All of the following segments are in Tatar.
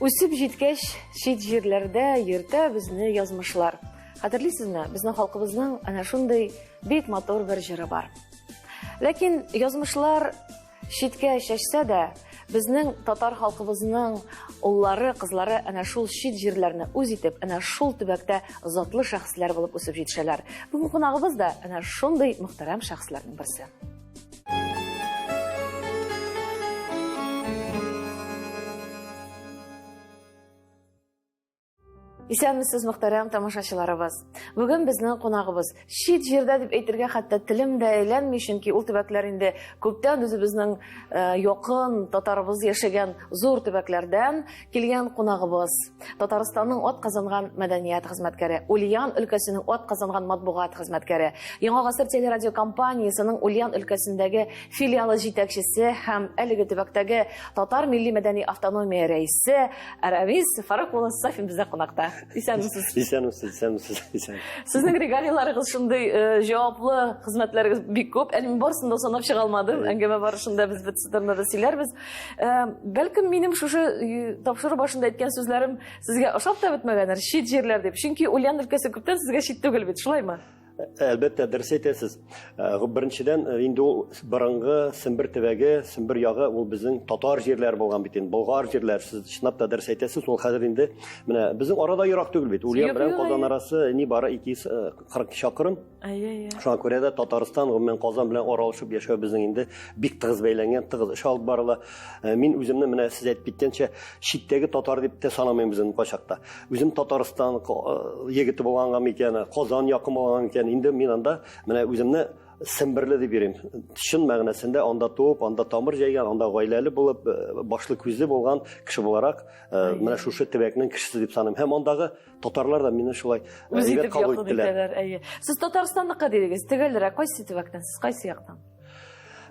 Үсеп җиткәч, чит җирләрдә йөртә безне язмышлар. Хәтерлисезме, безнең халкыбызның әнә шундый бик матур бер җыры бар. Ләкин язмышлар читкә чәчсә дә, безнең татар халкыбызның уллары, кызлары әнә шул чит җирләрне үз итеп, әнә шул төбәктә затлы шәхесләр булып үсеп җитешәләр. Бүген кунагыбыз да әнә шундый мөхтәрәм шәхесләрнең берсе. Исәнмесез, мөхтәрәм тамашачыларыбыз. Бүген безнең кунагыбыз чит җирдә дип әйтергә хәтта телем дә әйләнми, чөнки ул төбәкләр инде күптән үзебезнең э, якын татарыбыз яшәгән зур төбәкләрдән килгән кунагыбыз. Татарстанның ат казанган мәдәният хезмәткәре, Ульян өлкәсенең ат казанган матбугат хезмәткәре, Яңа гасыр телерадиокомпаниясенең Ульян өлкәсендәге филиалы җитәкчесе һәм әлеге төбәктәге татар милли мәдәни автономия рәисе Рамис Фарук улы Сафин бездә кунакта. Исәнмесез. Исәнмесез, исәнмесез, исән. Сезнең регалияләрегез шундый э, җаваплы хезмәтләрегез бик күп. Әле мин барысын да санап чыга алмадым. Әңгәмә барышында без бөтенесе турында да сөйләрбез. Э, бәлкем минем шушы э, тапшыру башында әйткән сүзләрем сезгә ошап та бетмәгәндер, чит җирләр дип. Чөнки Ульян өлкәсе күптән сезгә чит түгел бит, шулаймы? Әлбәттә, дөрес әйтәсез. Э, беренчедән, э, инде ул борынгы Сембер төбәге, Сембер ягы ул безнең татар җирләре булган бит инде, болгар җирләре. Сез чынлап та дөрес әйтәсез, ул хәзер инде менә безнең арада ерак түгел бит. Ульян белән Казан арасы нибары 240 чакрым. Әйе, әйе. Шуңа күрә дә Татарстан, гомумән Казан белән аралашып яшәү безнең инде бик тыгыз бәйләнгән, тыгыз эш алып барыла. Э, мин үземне менә сез әйтеп киткәнчә, читтәге татар дип тә санамыйм үземне кайчакта. Үзем Татарстан э, егете булганга микән, Казан якын булганга микән, инде мин анда менә үземне Семберле дип йөрим. Чын мәгънәсендә анда туып, анда тамыр җәйгән, анда гаиләле булып, э, башлы күзле булган кеше буларак, э, менә шушы төбәкнең кешесе дип саныйм. Һәм андагы татарлар да мине шулай Үз итеп якын итәләр. Әйе. Сез Татарстанныкы дидегез. Төгәлрәк, кайсы төбәктән сез, кайсы яктан?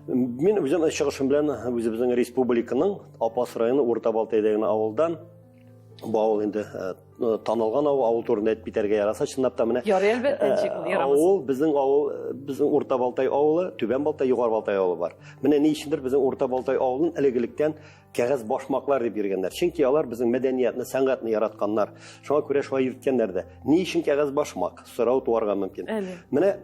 Мин үзем чыгышым белән үзебезнең республиканың Апас районы Урта Балтай дигән авылдан. Бу авыл инде э, э, танылган авыл, авыл турында әйтеп китәргә яраса, чынлап та менә. Ярый, әлбәттә, ничек ул ярамас. Авыл, безнең авыл, э, безнең Урта Балтай авылы, Түбән Балтай, Югары Балтай авылы бар. Менә ни өчендер безнең Урта Балтай авылын элек-электән кәгазь башмаклар дип йөргәннәр. Чөнки алар безнең мәдәниятне, сәнгатьне яратканнар. Шуңа күрә шулай йөрткәннәр дә. Ни өчен кәгазь башмак? Сорау туарга мөмкин. Әле. Менә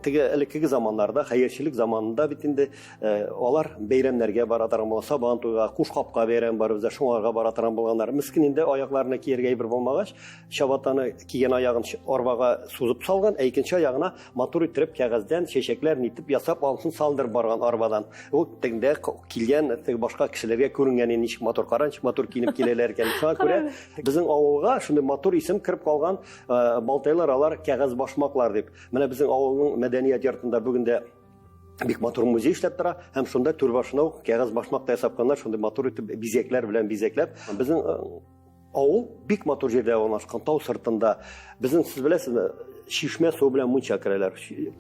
теге элеккеге заманнарда, хәерчелек заманында бит инде Э, алар бәйрәмнәргә бара торган булган, Сабан туйга, Кушкапка бәйрәм бар бездә, шуңарга бара торган булганнар. Мескен инде аякларына кияргә әйбер булмагач, чабатаны кигән аягын арбага сузып салган, ә икенче аягына матур иттереп кәгазьдән чәчәкләр нитеп ясап, анысын салдырып барган арбадан. Ул тегендә килгән теге башка кешеләргә күренгән инде, ничек матур, кара, ничек матур киенеп киләләр икән. Шуңа күрә безнең авылга шундый матур исем кереп калган, э, балтайлар алар кәгазь башмаклар дип. Менә безнең авылның мәдәният йортында бүген дә бик матур музей эшләп тора һәм шунда түр башына ук кәгазь башмак та ясап куйганнар, шундый матур итеп бизәкләр белән бизәкләп. Безнең э, авыл бик матур җирдә урнашкан, тау сыртында. Безнең, сез беләсезме, чишмә суы белән мунча керәләр.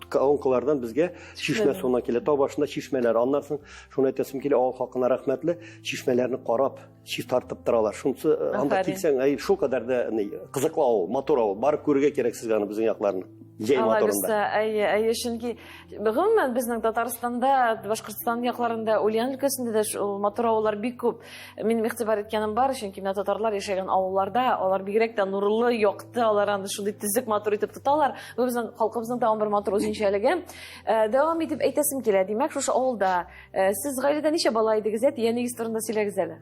Колонкалардан безгә чишмә суына килә. Тау башында чишмәләр. Аннан соң шуны әйтәсем килә, авыл халкына рәхмәтле, чишмәләрне карап, чистартып торалар. Шунысы э, анда килсәң, әй, шул кадәр дә кызыклы авыл, матур авыл. Барып күрергә кирәк сезгә аны безнең якларны. Җәй матурында. Әйе, әйе, чөнки гомумән безнең Татарстанда, Башкортстан якларында, Ульян өлкәсендә дә шул матур авыллар бик күп. Минем игътибар иткәнем бар, чөнки менә татарлар яшәгән авылларда алар бигрәк тә нурлы, якты, алар аны шундый төзек, матур итеп тоталар. Бу безнең халкыбызның тагын бер матур үзенчәлеге. Э, дәвам итеп әйтәсем килә. Димәк, шушы авылда Э, сез гаиләдә ничә бала идегез, әти, әниегез турында сөйләгез әле.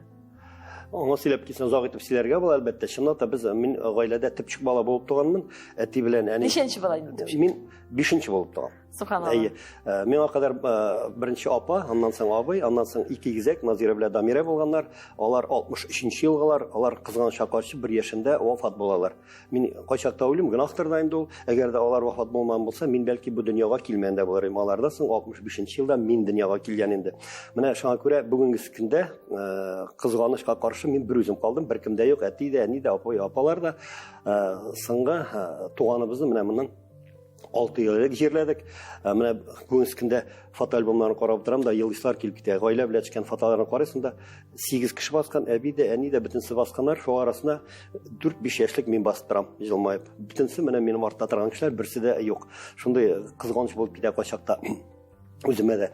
Аңа сөйләп китсәң, озак итеп сөйләргә була, әлбәттә. Чынлап та без мин гаиләдә төпчек бала булып туганмын. Әти белән әни. Ничәнче бала инде? Мин бишенче булып туган. Субханалла. Әйе. Э, миңа кадәр э, беренче апа, аннан соң абый, аннан соң ике игезәк Назира белән Дамира булганнар. Алар 63 елгылар, алар кызганычка каршы бер яшендә вафат булалар. Мин кайчакта уйлыйм, гөнаһтыр да инде ул. Әгәр дә алар вафат булмаган булса, мин бәлки бу дөньяга килмәгән дә булыр идем. Алардан соң 65 елда мин дөньяга килгән инде. Менә шуңа күрә бүгенге көндә э, кызганычка каршы мин бер үзем калдым. Беркем дә юк, әти дә, әни дә, апай, апалар да. Э, соңгы э, туганыбызны менә моннан 6 ел элек җирләдек. Ә, менә бүгенге көндә фотоальбомнарны карап утырам да, елыйсылар килеп китә. Гаилә белән төшкән фотоларны карыйсың да, 8 кеше баскан, әби дә, әни дә бөтенесе басканнар. Шул арасында 4-5 яшьлек мин басып торам, җылмаеп. Бөтенесе менә минем артта торган кешеләр, берсе дә юк. Шундый кызганыч булып китә кайчакта. Үземә дә.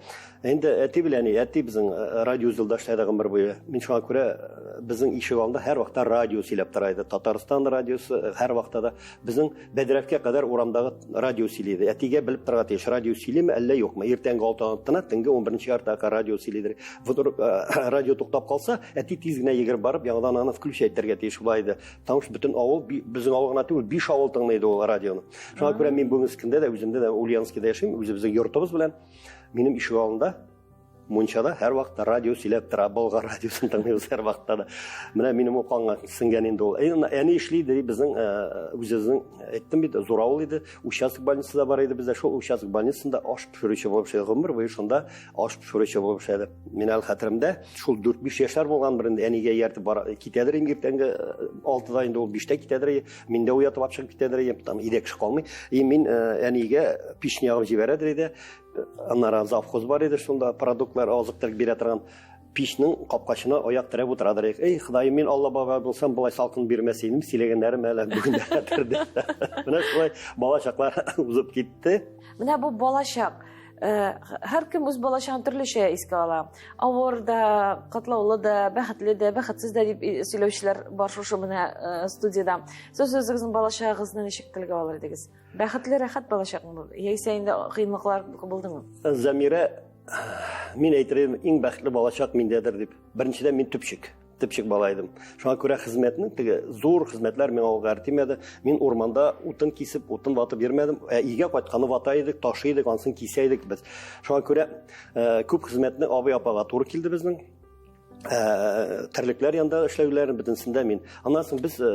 Инде әти белән әни, әти безнең э, радио узелда эшләде гомер буе. Мин шуңа күрә э, безнең ишек алдында һәр вакытта радио сөйләп тора иде. Татарстан радиосы э, һәр вакытта да безнең Бәдрәфкә кадәр урамдагы радио сөйли иде. Әтигә белеп торырга тиеш, радио сөйлиме әллә юкмы? Иртәнге 6-дан тына, төнге 11 яртыга радио сөйлидер. Вдруг радио туктап калса, әти тиз генә йөгереп барып, яңадан аны включать итәргә тиеш була иде. Потому что бөтен авыл, безнең авыл гына түгел, биш авыл тыңлый иде ул радионы. Шуңа күрә мин бүгенге көндә дә үземдә дә Ульяновскида яшим, үзебезнең йортыбыз белән минем ишек алдында мунчада һәрвакытта радио сөйләп тора, Болгар радиосын тыңлыйбыз һәрвакытта да. Менә минем ул канга сеңгән инде ул. Әни эшли иде, безнең үзебезнең әйттем бит, зур авыл иде, участок больницасы да бар иде бездә. Шул участок больницасында аш пешерүче булып эшләде. Гомер буе шунда аш пешерүче булып эшләде. Мин әле хәтеремдә, шул 4-5 яшьләр булган бер инде әнигә ияртеп бара китәдер инде иртәнге 6-да инде ул 5-тә китәдер. Мин дә уятып алып чыгып китәдер идем, там өйдә кеше калмый. И мин э, әнигә печне ягып җибәрәдер иде. Аннары завхоз бар иде шунда, продуктлар, азык-төлек бирә торган. Пичнең капкачына аяк терәп утырадыр. Эй, Ходаем, мин Алла бабай булсам, болай салкын бирмәс идем, сөйләгәннәрем әле бүген дә хәтердә. Менә шулай балачаклар узып китте. Менә бу балачак. Э, һәркем үз балачагын төрлечә искә ала. Авыр да, катлаулы да, бәхетле дә, бәхетсез дә дип сөйләүчеләр бар шушы менә э, студиядә. Сез үзегезнең балачагыгызны ничек телгә алыр идегез? Бәхетле, рәхәт балачакмы бу? Яисә инде кыенлыклар булдымы? Замира, мин әйтер идем, иң бәхетле балачак миндәдер дип. Беренчедән, мин төпчек. Төпчек бала идем. Шуңа күрә хезмәтнең теге зур хезмәтләр миңа ул тимәде. Мин урманда утын кисеп, утын ватып йөрмәдем. Ә өйгә кайтканы вата идек, ташый идек, ансын кисә идек без. Шуңа күрә э, күп хезмәтне абый апага туры килде безнең. Э, терлекләр янында эшләүләрен бөтенсендә мин. Аннан соң без э,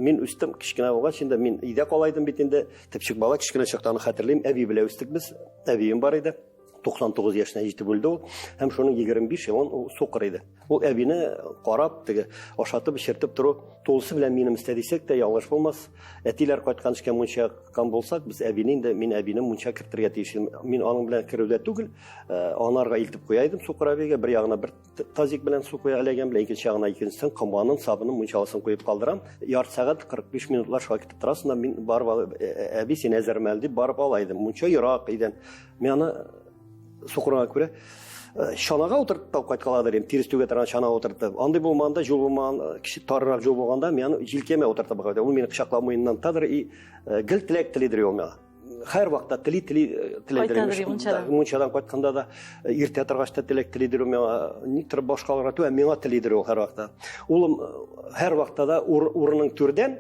мин үстем, кечкенә булгач инде мин өйдә кала идем бит инде. Төпчек бала кечкенә чакта аны хәтерлим. Әби белән үстек без. Әбием бар иде. 99 яшенә җитеп үлде ул. Һәм шуның 25 елын ул сукыр иде. Ул әбине карап, теге ашатып, эчертеп тору тулысы белән минем өстә дисәк тә ялгыш булмас. Әтиләр кайткан эшкә мунча яккан булсак, без әбине инде, мин әбине мунча кертергә тиеш идем. Мин аның белән керүдә түгел, э, анарга илтеп куя идем сукыр әбигә, бер ягына бер тазик белән су куя эләгән белән, икенче ягына икенчесен, комганын, сабынын, мунчаласын куеп калдырам. Ярты сәгать 45 минутлар шулай көтеп торасың да, мин барып алып, «Э, э, әби, син әзерме әле дип барып ала идем. Мунча ерак өйдән. Мин аны сукырга күрә э, чанага утыртып та кайткаладыр идем, тирес түгә торган чанага утыртып. Андый булмаганда, юл булмаган, кеше тарырак юл булганда, мин аны җилкәмә утыртып кайтам. Ул мине кочаклап муеннан тадыр и гел теләк телидер ул миңа. Һәр вакытта тели тели теләдер. Мунчадан. Мунчадан кайтканда да иртә торгач та теләк телидер ул миңа. Никтер башкаларга түгел, миңа телидер ул һәр вакытта. Улым һәр вакытта да урының түрдән,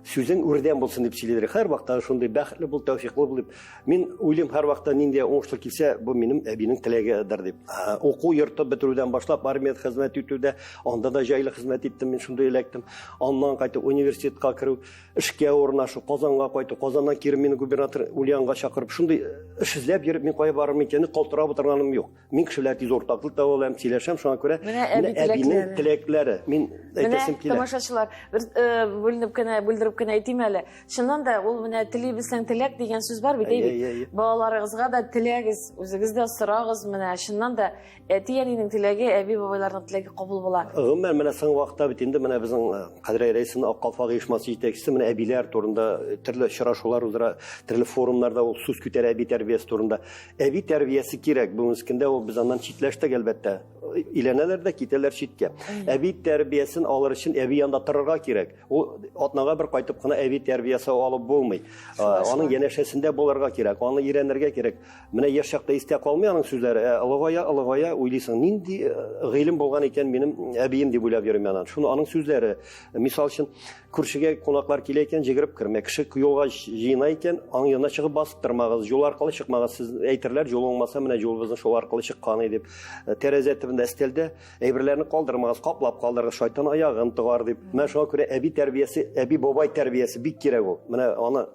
сүзең үрдән булсын дип сөйлидер. Һәр вакытта шундый бәхетле бул, тәүфиклы бул дип. Мин уйлыйм, һәр вакытта нинди уңышлы килсә, бу минем әбинең теләгедер дип. Уку йорты бетерүдән башлап армиядә хезмәт итүдә, анда да җайлы хезмәт иттем, мин шундый эләктем. Аннан кайтып университетка керү, эшкә урнашу, Казанга кайту, Казаннан кире мине губернатор Ульянга чакырып, шундый эш эзләп йөреп, мин кая барырмын икәнне калтырап утырганым юк. Мин кеше белән тиз уртаклык таба алам, сөйләшәм, шуңа күрә менә әби әбинең теләкләре. Мин әйтәсем килә. Менә тамашачылар, бер э, бүленеп кенә, бүлдереп кенә әйтим әле. Чыннан да ул менә тели белсәң теләк дигән сүз бар бит, әй бит. Балаларыгызга да теләгез, үзегез дә сорагыз, менә чыннан да әти-әнинең теләге, әби-бабайларның теләге кабул була. Гомумән, менә соңгы вакытта бит инде менә безнең э, Кадрия Рәисовна Ак калфак оешмасы җитәкчесе менә әбиләр турында э, төрле очрашулар уздыра, төрле форумнарда ул сүз күтәрә әби тәрбиясе турында. Әби тәрбиясе кирәк. Бүгенге көндә ул без аннан читләштек, әлбәттә. Өйләнәләр дә китәләр читкә. Әби тәрбиясен алыр өчен әби янында торырга кирәк. Ул атнага бер кайтып кына әби тәрбиясе алып булмый. Аның янәшәсендә булырга кирәк, аны өйрәнергә кирәк. Менә яшь чакта истә калмый аның сүзләре. Ә олыгая, олыгая уйлыйсың, нинди э, гыйлем булган икән минем әбием дип уйлап йөрим анан. Шуны аның сүзләре. Мисал өчен, күршегә кунаклар килә икән, җигереп кермә. Кеше юлга җыена икән, аның янына чыгып басып тормагыз, юл аркылы чыкмагыз. Сез әйтерләр, юл уңмаса, менә юлыбызны шул аркылы чыккан иде дип. Э, тәрәзә төбендә өстәлдә әйберләрне калдырмагыз, каплап калдырыгыз, шайтан аягын тыгар дип. Менә шуңа күрә әби тәрбиясе, әби бабай тәрбиясе бик кирәк ул. Менә аны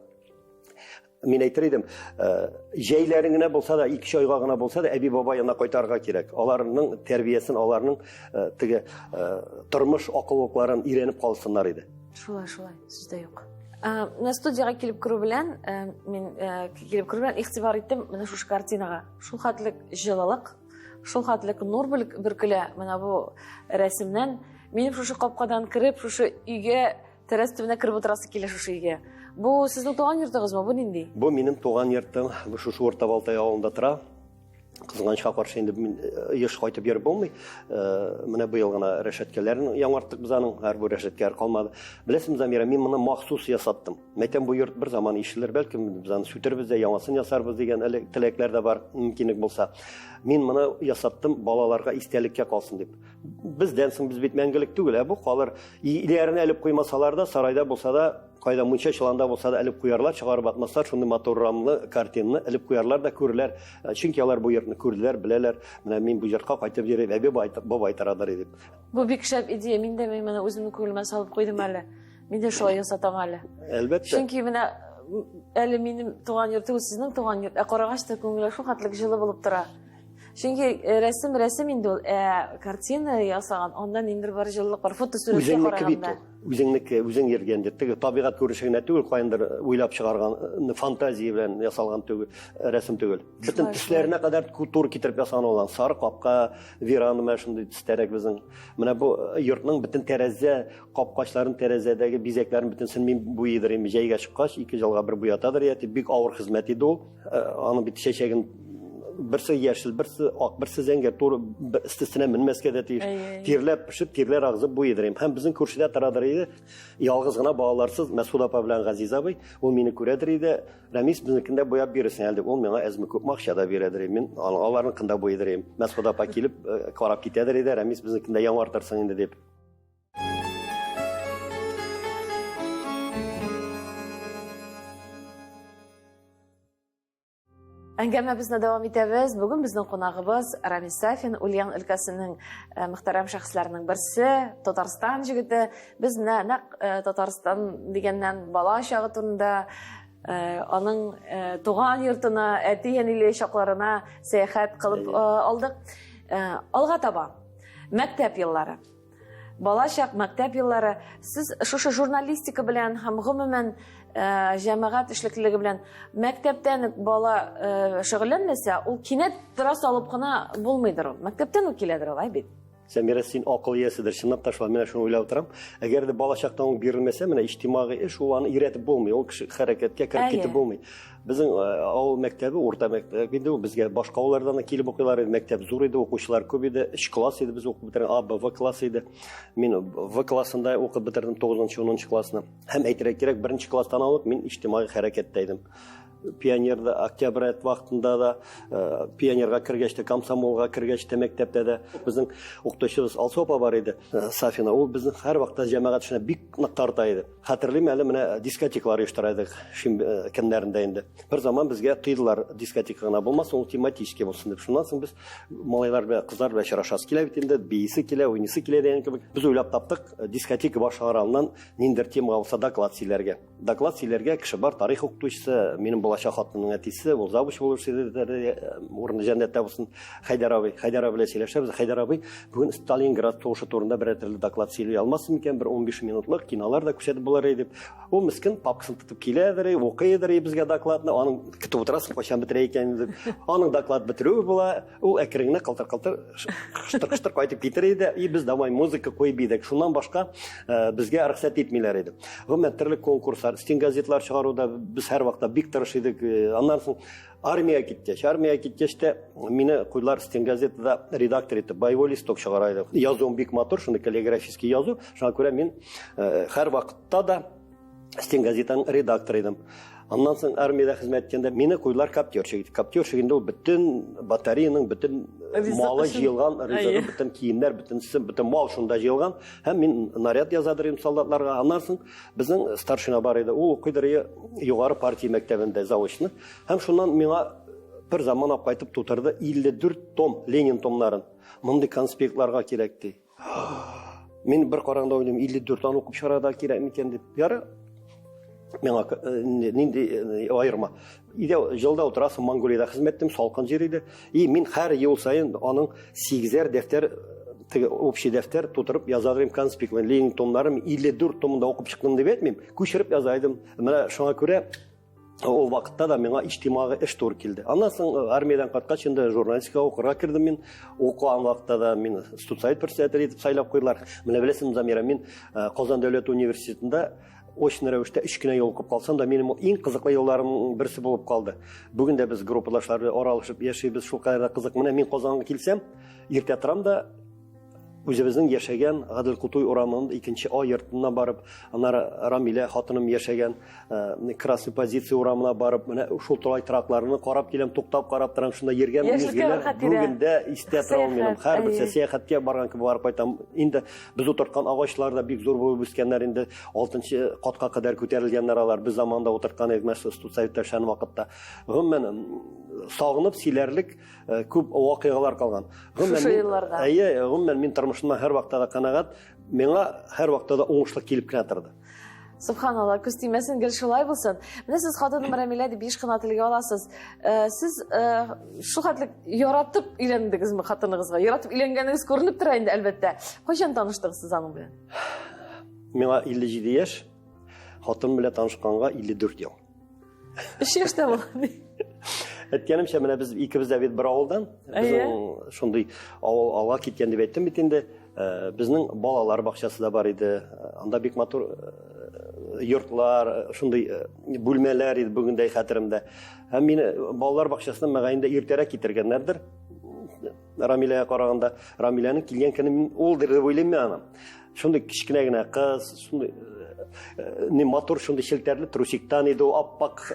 мин әйтер идем, э, җәйләрен генә булса да, ике айга гына булса да, әби бабай янына кайтарырга кирәк. Аларның тәрбиясен, аларның э, теге э, тормыш акыллыкларын өйрәнеп калсыннар иде. Шулай, шулай, сүз дә юк. Менә студиягә килеп керү белән, мин килеп керү белән игътибар иттем менә шушы картинага. Шул хәтлек җылылык, шул хәтлек нур бөркелә менә бу рәсемнән. Минем шушы капкадан кереп, шушы өйгә Тәрәз төбенә кереп утырасы килә шушы өйгә. Бу сезнең туган йортыгызмы? Бу нинди? Бу минем туган йортым. Бу шушы Урта Балтай авылында тора. Кызганычка каршы инде мин еш кайтып йөреп булмый. Менә быел гына рәшәткәләрен яңарттык без аның, һәр бу рәшәткәләр калмады. Беләсеңме, Замира, мин моны махсус ясаттым. Мәйтәм, бу йорт бер заман ишелер, бәлкем без аны сүтербез дә, яңасын ясарбыз дигән әле теләкләр дә бар, мөмкинлек булса. Мин моны ясаттым балаларга истәлеккә калсын дип. Бездән соң без бит мәңгелек түгел, ә бу калыр. Иләрен элеп куймасалар да, сарайда булса да, кайда мунча чоланда булса да элеп куярлар, чыгарып атмаслар, шундый матур рамлы картинаны элеп куярлар да күрерләр. Чөнки алар бу йортны күрделәр, беләләр. Менә мин бу йортка кайтып йөрим, әби бабай торадыр дип. Бу бик шәп идея. Мин дә моны үземнең күңелемә салып куйдым әле. Мин дә шулай ясатам әле. Әлбәттә. Чөнки менә әле минем туган йорт түгел, сезнең туган йорт. Ә карагач та күңелгә шул хәтлек җылы булып тора. Чөнки рәсем рәсем инде ул, ә картина ясаган, анда ниндидер бар җылылык бар, фотосурәткә караганда. Үзеңнеке, үзең йөргән дип, теге табигать күренеше генә түгел, каяндыр уйлап чыгарган фантазия белән ясалган түгел, рәсем түгел. Бөтен төсләренә кадәр туры китереп ясаган ул. Сары капка, веранда менә шундый төстәрәк безнең. Менә бу йортның бөтен тәрәзә капкачларын, тәрәзәдәге бизәкләрен бөтенсен мин буйыдыр инде. Җәйгә чыккач, ике җылга бер буятадыр я, бик авыр хезмәт иде ул. Аны бит чәчәген берсе яшел, берсе ак, берсе зәңгәр, туры өстесенә менмәскә дә тиеш. Тирләп пешеп, тирләр агызып буйыдыр идем. Һәм безнең күршедә торадыр иде. Ялгыз гына балаларсыз Мәсхүд апа белән Газиз абый, ул мине күрәдер иде. Рәмис, безнекендә буяп бирерсең әле дип, ул миңа әзме күпме акча да бирәдер иде. Мин аларныкында буйыдыр идем. Мәсхүд апа килеп карап китәдер иде, Рәмис, безнекендә яңартырсың инде дип. Әңгәмәбезне дәвам итәбез. Бүген безнең кунагыбыз Рамис Сафин, Ульян өлкәсенең мөхтәрәм шәхесләренең берсе, Татарстан җегете. Без менә нәкъ Татарстан дигәннән бала чагы турында, аның туган йортына, әти-әниле чакларына сәяхәт кылып алдык. Алга таба мәктәп еллары. Балачак, мәктәп еллары. Сез шушы журналистика белән һәм гомумән җәмәгать эшлеклелеге белән мәктәптән үк бала шөгыльләнмәсә, ул кинәт тора салып кына булмыйдыр ул. Мәктәптән үк киләдер алай бит. Сәмирә, син акыл ияседер. Чынлап та шулай, менә шуны уйлап утырам. Әгәр дә балачактан ук бирелмәсә, менә иҗтимагый эш, ул аны өйрәтеп булмый, ул кеше хәрәкәткә кереп китеп булмый. Безнең авыл мәктәбе, урта мәктәп инде ул, безгә башка авыллардан да килеп укыйлар иде. Мәктәп зур иде, укучылар күп иде. Өч класс иде без укып бетергән, А, Б, В классы иде. Мин В классында укып бетердем 9-нчы, 10 классны. Һәм әйтергә кирәк, беренче класстан алып мин иҗтимагый хәрәкәттә идем. Пионерда, октябрят вакытында да, пионерга кергәч тә, комсомолга кергәч тә, мәктәптә дә. Безнең укытучыбыз Алсу апа бар иде, Сафина. Ул безнең һәрвакытта җәмәгать эшенә бик нык тарта иде. Хәтерлим әле, менә дискотекалар оештыра идек шимбә көннәрендә инде. Бер заман безгә тыйдылар, дискотека гына булмасын, ул тематический булсын дип. Шуннан соң без малайлар белән, кызлар белән очрашасы килә бит инде, биисе килә, уйныйсы килә дигән кебек. Без уйлап таптык, дискотека башлар алдыннан ниндидер темага булса доклад сөйләргә. Доклад сөйләргә кеше бар, тарих укытучысы, минем булачак хатынның әтисе, ул завуч булып эшләде, урыны җәннәттә булсын, Хәйдәр абый. Хәйдәр абый белән сөйләшәбез. Хәйдәр абый, бүген Сталинград сугышы турында берәр төрле доклад сөйли алмассың микән, бер 15 минутлык кинолар да күрсәтеп булыр иде дип. Ул мескен папкасын тотып киләдер, укыйдыр безгә докладны, аның көтеп утырасың, кайчан бетерә икән дип. Аның доклад бетерүе була, ул әкрен генә кылтыр-кылтыр, кыштыр-кыштыр кайтып китер иде, и без давай музыка куеп идек. Шуннан башка безгә рөхсәт итмиләр иде. Гомумән, төрле конкурслар, стенгазетлар чыгаруда без һәрвакытта бик тырыш идек. Аннан соң армия киткәч, армия киткәч тә мине куйдылар стенгазетада редактор итеп, боевой листок чыгара идек. Язуым бик матур, шундый каллиграфический язу. Шуңа күрә мин һәрвакытта да стенгазетаның редакторы идем. Аннан соң армиядә хезмәт иткәндә мине куйдылар коптерщик итеп. Коптерщик инде ул бөтен батареяның бөтен малы җыелган, ризыгы, бөтен киемнәр, бөтенесе, бөтен мал шунда җыелган. Һәм мин наряд язадыр идем солдатларга. Аннан соң безнең старшина бар иде. Ул укыйдыр югары партия мәктәбендә заочно. Һәм шуннан миңа бер заман алып кайтып тутырды 54 том Ленин томнарын. Мондый конспектларга кирәк ди. Мин бер караганда уйлыйм, 54 аны укып чыгарга да кирәк микән дип. Яры, миңа нинди аерма. Өйдә җылда утырасың, Монголиядә хезмәт иттем, салкын җир иде. И мин һәр ел саен аның 8-әр дәфтәр, теге общий дәфтәр тутырып яза идем конспект. Ленин томнарын 54 томында укып чыктым дип әйтмим, күчереп яза идем. Менә шуңа күрә ул вакытта да миңа иҗтимагый эш туры килде. Аннан соң армиядән кайткач инде журналистикага укырга кердем мин. Укыган вакытта да мин студсовет председателе итеп сайлап куйдылар. Менә беләсеңме, Замира, мин Казан дәүләт университетында Очный рәвештә өч кенә ел укып калсам да, минем ул иң кызыклы елларымның берсе булып калды. Бүген дә без группадашлар белән аралашып яшибез, шулкадәр дә кызык. Менә мин Казанга килсәм, иртә торам да үзебезнең яшәгән Гадел Кутуй урамының икенче А йортына барып, аннары Рамилә хатыным яшәгән э, Красный позиция урамына барып, менә шул тулай торакларны карап киләм, туктап карап торам, шунда йөргән мизгелләр бүген дә истә тора минем. Һәрберсе сәяхәткә барган кебек барып кайтам. Инде без утырткан агачлар да бик зур булып үскәннәр инде. 6 катка кадәр күтәрелгәннәр алар. Без заманында утырткан идек, мәсәлән, студсоветта эшләгән вакытта. Гомумән, сагынып сөйләрлек э, күп вакыйгалар калган. Гомумән, Шушы елларда. Әйе, гомумән мин тормышымнан һәрвакытта да канәгать. Миңа һәрвакытта да уңышлык килеп кенә торды. Субханалла, күз тимәсен, гел шулай булсын. Менә сез хатыным Рәмилә дип еш кына телгә аласыз. Э, сез э, шул хәтле яратып өйләндегезме хатыныгызга? Яратып өйләнгәнегез күренеп тора инде, әлбәттә. Кайчан таныштыгыз сез аның белән? Миңа 57 яшь, хатын белән танышканга 54 ел. Өч яшьтә булган. Әйткәнемчә, менә без икебез дә бит бер авылдан. Безнең шундый авыл алга киткән дип әйттем бит инде. Э, безнең балалар бакчасы да бар иде. Анда бик матур э, йортлар, шундый э, бүлмәләр иде бүген дә хәтеремдә. Һәм мине балалар бакчасына мөгаен дә иртәрәк китергәннәрдер. Рамиләгә караганда, Рамиләнең килгән көне мин улдыр дип уйлыйм мин аны. Шундый кечкенә генә кыз, шундый э, не матур шундый челтәрле трусиктан иде ул, аппак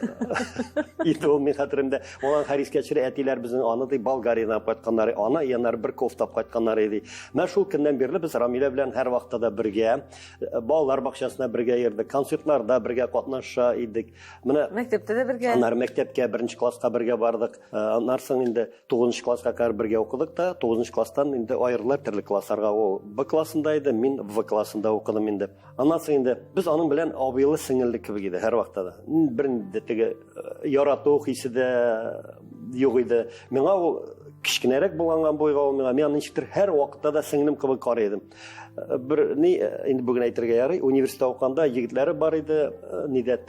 иде ул мин хәтеремдә. Улан Харискә төшерә, әтиләр безнең аны ди Болгариядән алып кайтканнар, аны яннары бер кофта алып кайтканнар иде. Менә шул көннән бирле без Рамилә белән һәрвакытта да бергә, э, балалар бакчасына бергә йөрдек, концертларда бергә катнаша идек. Менә мәктәптә дә бергә. Аннары мәктәпкә беренче класска бергә бардык. Э, аннан соң инде 9 класска кадәр бергә укыдык та, 9 класстан инде аерылар төрле классларга. Ул Б классында иде, мин В классында укыдым инде. Аннан соң инде без аның белән абыйлы сеңелле кебек иде һәрвакытта да. Бер инде теге э, ярату хисе дә юк иде. Миңа ул кечкенәрәк булган буйга ул миңа, мин аны ничектер һәр вакытта да сеңлем кебек карый идем. Э, бер ни э, инде бүген әйтергә ярый, университетта укыганда егетләре бар иде, нидә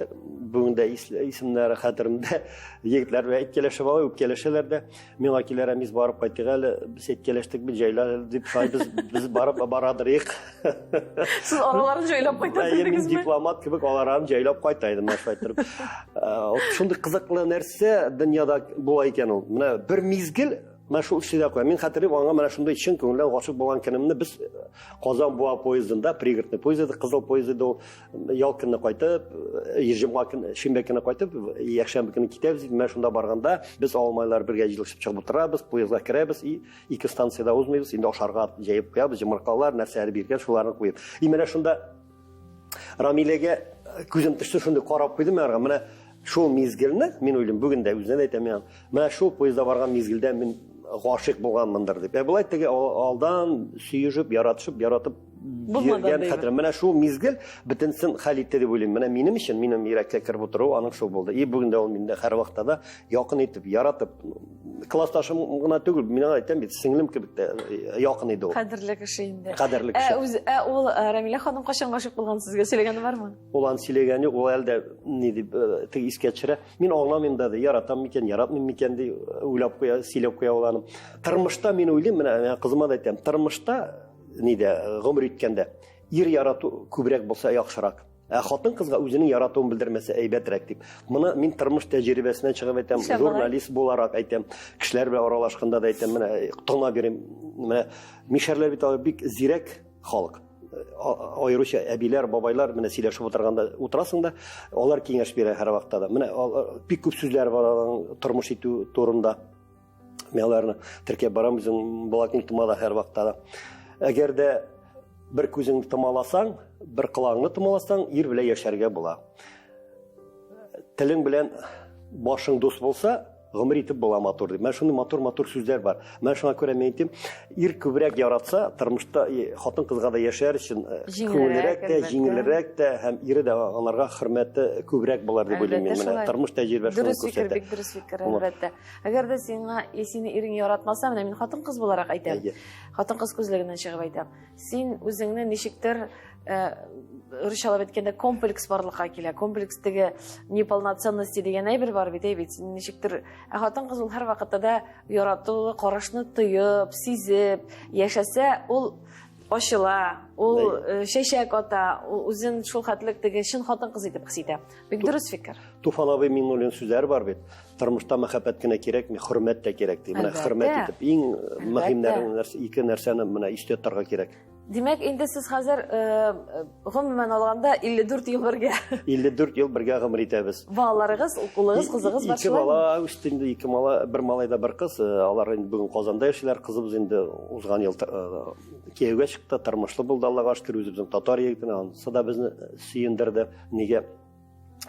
бүген дә исемнәре хәтеремдә. Егетләр белән әйткәләшеп ала, үпкәләшәләр дә. Миңа киләр, Рәмис, барып кайтыйк әле, без әйткәләштек бит, җайла дип, шулай без, без барып барадырыйк. Сез араларын җайлап кайта Әйе, мин дипломат кебек аларын җайлап кайта идем, менә шулай итеп. Э, шундый кызыклы нәрсә дөньяда була икән ул. Менә бер мизгел менә шул эшне дә куя. Мин хәтерлим, аңа менә шундый чын күңелдән гашыйк булган көнемне без Казан Буа поездында, пригородный поезд иде, кызыл поезд иде ул. Ял көнне кайтып, э, җомга көн, шимбә көне кайтып, якшәмбе көне китәбез. Менә шунда барганда без авыл малайлары бергә җыелышып чыгып утырабыз, поездга керәбез и ике станциядә узмыйбыз, инде ашарга җәеп куябыз, йомыркалар, нәрсәләр биргән, шуларны куеп. И менә шунда Рамиләгә күзем төште, шундый карап куйдым мин аңарга. Менә шул мизгелне, мин уйлыйм, бүген дә үзенә дә әйтәм мин. Менә шул поездда барган мизгелдә мин гашыйк булганмындыр дип. Ә болай теге алдан сөешеп, яратышып, яратып йөргән хәтерем. Менә шул мизгел бөтенсен хәл итте дип уйлыйм. Менә минем өчен, минем йөрәккә кереп утыру аның шул булды. И бүген дә ул миндә һәрвакытта да якын итеп, яратып, классташым гына түгел, мин аңа әйтәм бит, сеңлем кебек тә э, якын иде ул. Кадерле кеше инде. Кадерле кеше. Ә, үз, ә ул э, Рамилә ханым кайчан гашыйк булган сезгә сөйләгәне бармы? Ул аны сөйләгән юк, ул әле дә ни дип э, теге искә төшерә. Мин аңламыйм да ди, яратам микән, яратмыйм микән ди, уйлап куя, сөйләп куя ул аны. Тормышта мин уйлыйм, менә кызыма да әйтәм, тормышта нидә гомер иткәндә ир ярату күбрәк булса яхшырак. Ә хатын кызга үзенең яратуын белдермәсә әйбәтрәк дип. Моны мин тормыш тәҗрибәсеннән чыгып әйтәм, журналист буларак әйтәм, кешеләр белән аралашканда да әйтәм, менә тыңлап йөрим. Менә мишәрләр бит алар бик зирәк халык. Аеруча әбиләр, бабайлар менә сөйләшеп утырганда утырасың да, алар киңәш бирә һәрвакытта да. Менә бик күп сүзләр бар аларның тормыш итү турында. Мин аларны теркәп барам үзем блокнотыма да һәрвакытта да. Әгәр дә бер күзеңне томаласаң, бер колагыңны томаласаң, ир белән яшәргә була. Телең белән башың дус булса, гомер итеп була матур дип. Менә шундый матур-матур сүзләр бар. Менә шуңа күрә мин әйтим, ир күбрәк яратса, тормышта хатын-кызга да яшәр өчен э, күңеллерәк тә, җиңелрәк тә һәм ире дә аларга хөрмәте күбрәк булар дип уйлыйм мин. Менә тормыш тәҗрибәсе шуны күрсәтә. Дөрес фикер, бик дөрес фикер, әлбәттә. Әгәр дә сиңа сине ирең яратмаса, менә мин хатын-кыз буларак әйтәм. Хатын-кыз күзлегеннән чыгып әйтәм. Син үзеңне ничектер э, русчалап әйткәндә комплекс барлыкка килә. Комплекс теге неполноценности дигән әйбер бар бит, әй бит. Син ничектер ә хатын-кыз ул һәрвакытта да яратулы карашны тоеп, сизеп яшәсә, ул ачыла, ул э, чәчәк ата, ул үзен шул хәтлек теге чын хатын-кыз итеп хис итә. Бик дөрес фикер. Туфан абый Миңнуллин сүзләре бар бит. Тормышта мәхәббәт кенә кирәкми, хөрмәт тә кирәк ди. Менә хөрмәт итеп иң мөһимнәрен нәрсә, ике нәрсәне менә истә тотарга кирәк. Димәк, инде сез хәзер э, э, гомумән алганда 54 ел бергә. 54 ел бергә гомер итәбез. Балаларыгыз, улыгыз, кызыгыз бар Ике бала үсте инде, ике мала, бер малай да бер кыз. Э, алар инде бүген Казанда яшиләр. Кызыбыз инде узган ел кияүгә чыкты, тормышлы булды, Аллага шөкер, үзебезнең татар егетенә. Анысы да безне сөендерде. Нигә?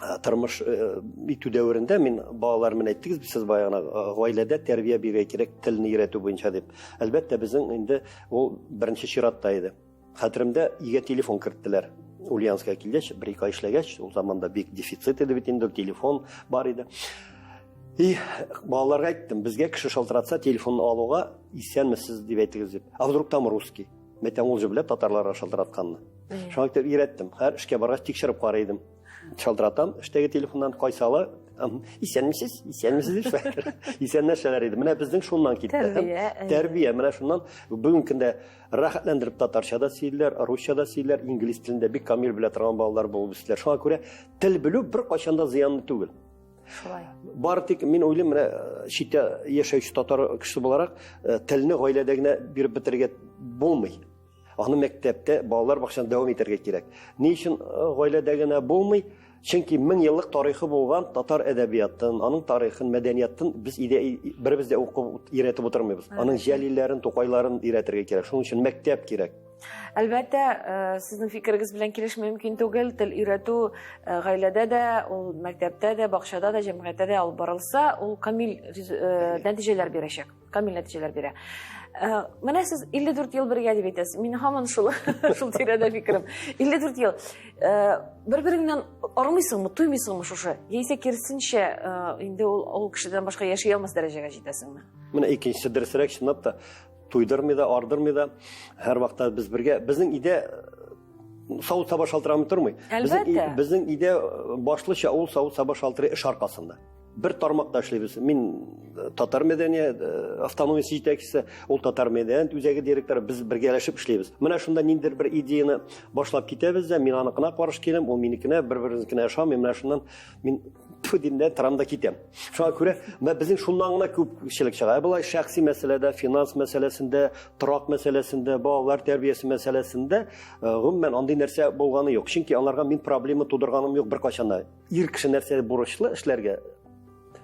Э, тормыш э, итү дәверендә мин балалар менә әйттегез бит сез бая гына э, гаиләдә тәрбия бирергә кирәк телне өйрәтү буенча дип. Әлбәттә, безнең инде ул беренче чиратта иде. Хәтеремдә өйгә телефон керттеләр. Ульяновскка килгәч, бер ике ай эшләгәч, ул заманда бик дефицит иде бит инде, телефон бар иде. И балаларга әйттем, безгә кеше шалтыратса, телефонны алуга исәнмесез дип әйтегез дип. А вдруг там русский? Мәйтәм, ул же белә татарларга шалтыратканны. Шуңа күрә өйрәттем. Һәр эшкә баргач тикшереп карый идем. Шалтыратам, эштәге телефоннан кайсы ала, исәнмесез, исәнмесез дип шулай исәнләшәләр иде. Менә безнең шуннан китте. Тәрбия. Тәрбия, менә шуннан бүгенге көндә рәхәтләндереп татарча да сөйлиләр, русча да сөйлиләр, инглиз телен дә бик камил белә торган балалар булып үстеләр. Шуңа күрә тел белү беркайчан да зыянлы түгел. Шулай. Бары тик мин уйлыйм, менә э, читтә яшәүче татар кешесе буларак, э, телне гаиләдә генә биреп бетерергә булмый. Аны мәктәптә, балалар бакчасында дәвам итәргә кирәк. Ни өчен э, гаиләдә генә булмый? Чөнки мең еллык тарихы булган татар әдәбиятын, аның тарихын, мәдәниятын без өйдә беребез дә укып өйрәтеп утырмыйбыз. Аның Җәлилләрен, Тукайларын өйрәтергә кирәк. Шуның өчен мәктәп кирәк. Әлбәттә, э, сезнең фикерегез белән килешми мөмкин түгел. Тел өйрәтү э, гаиләдә дә, ул мәктәптә дә, бакчада да, җәмгыятьтә дә алып барылса, ул камил э, нәтиҗәләр бирәчәк. Камил нәтиҗәләр бирә. Менә сез 54 ел бергә дип әйтәсез. Мин һаман шул шул тирәдә фикерем. 54 ел. Бер-береңнән армыйсыңмы, туймыйсыңмы шушы? Яисә киресенчә, инде ул ул кешедән башка яши алмас дәрәҗәгә җитәсеңме? Менә икенчесе дөресрәк, чынлап та. Туйдырмый да, ардырмый да. Һәрвакытта без бергә. Безнең өйдә э, савыт-саба шалтырамый тормый. Әлбәттә. Безнең өйдә э, башлыча ул савыт-саба шалтырый эш аркасында. Бер тармакта эшлибез. Мин э, татар мәдәният автономиясе җитәкчесе, ул татар мәдәният үзәге директоры, без бергәләшеп эшлибез. Менә шунда ниндидер бер идеяны башлап китәбез дә, мин аныкына каршы киләм, ул минекенә, бер-беребезнекенә ошамый. Менә шуннан мин тфу дим дә торам да китәм. Шуңа күрә менә безнең шуннан гына күпчелек чыга. Ә болай шәхси мәсьәләдә, финанс мәсьәләсендә, торак мәсьәләсендә, балалар тәрбиясе мәсьәләсендә э, гомумән андый нәрсә булганы юк. Чөнки аларга мин проблема тудырганым юк беркайчан да. Ир кеше нәрсә бурычлы эшләргә,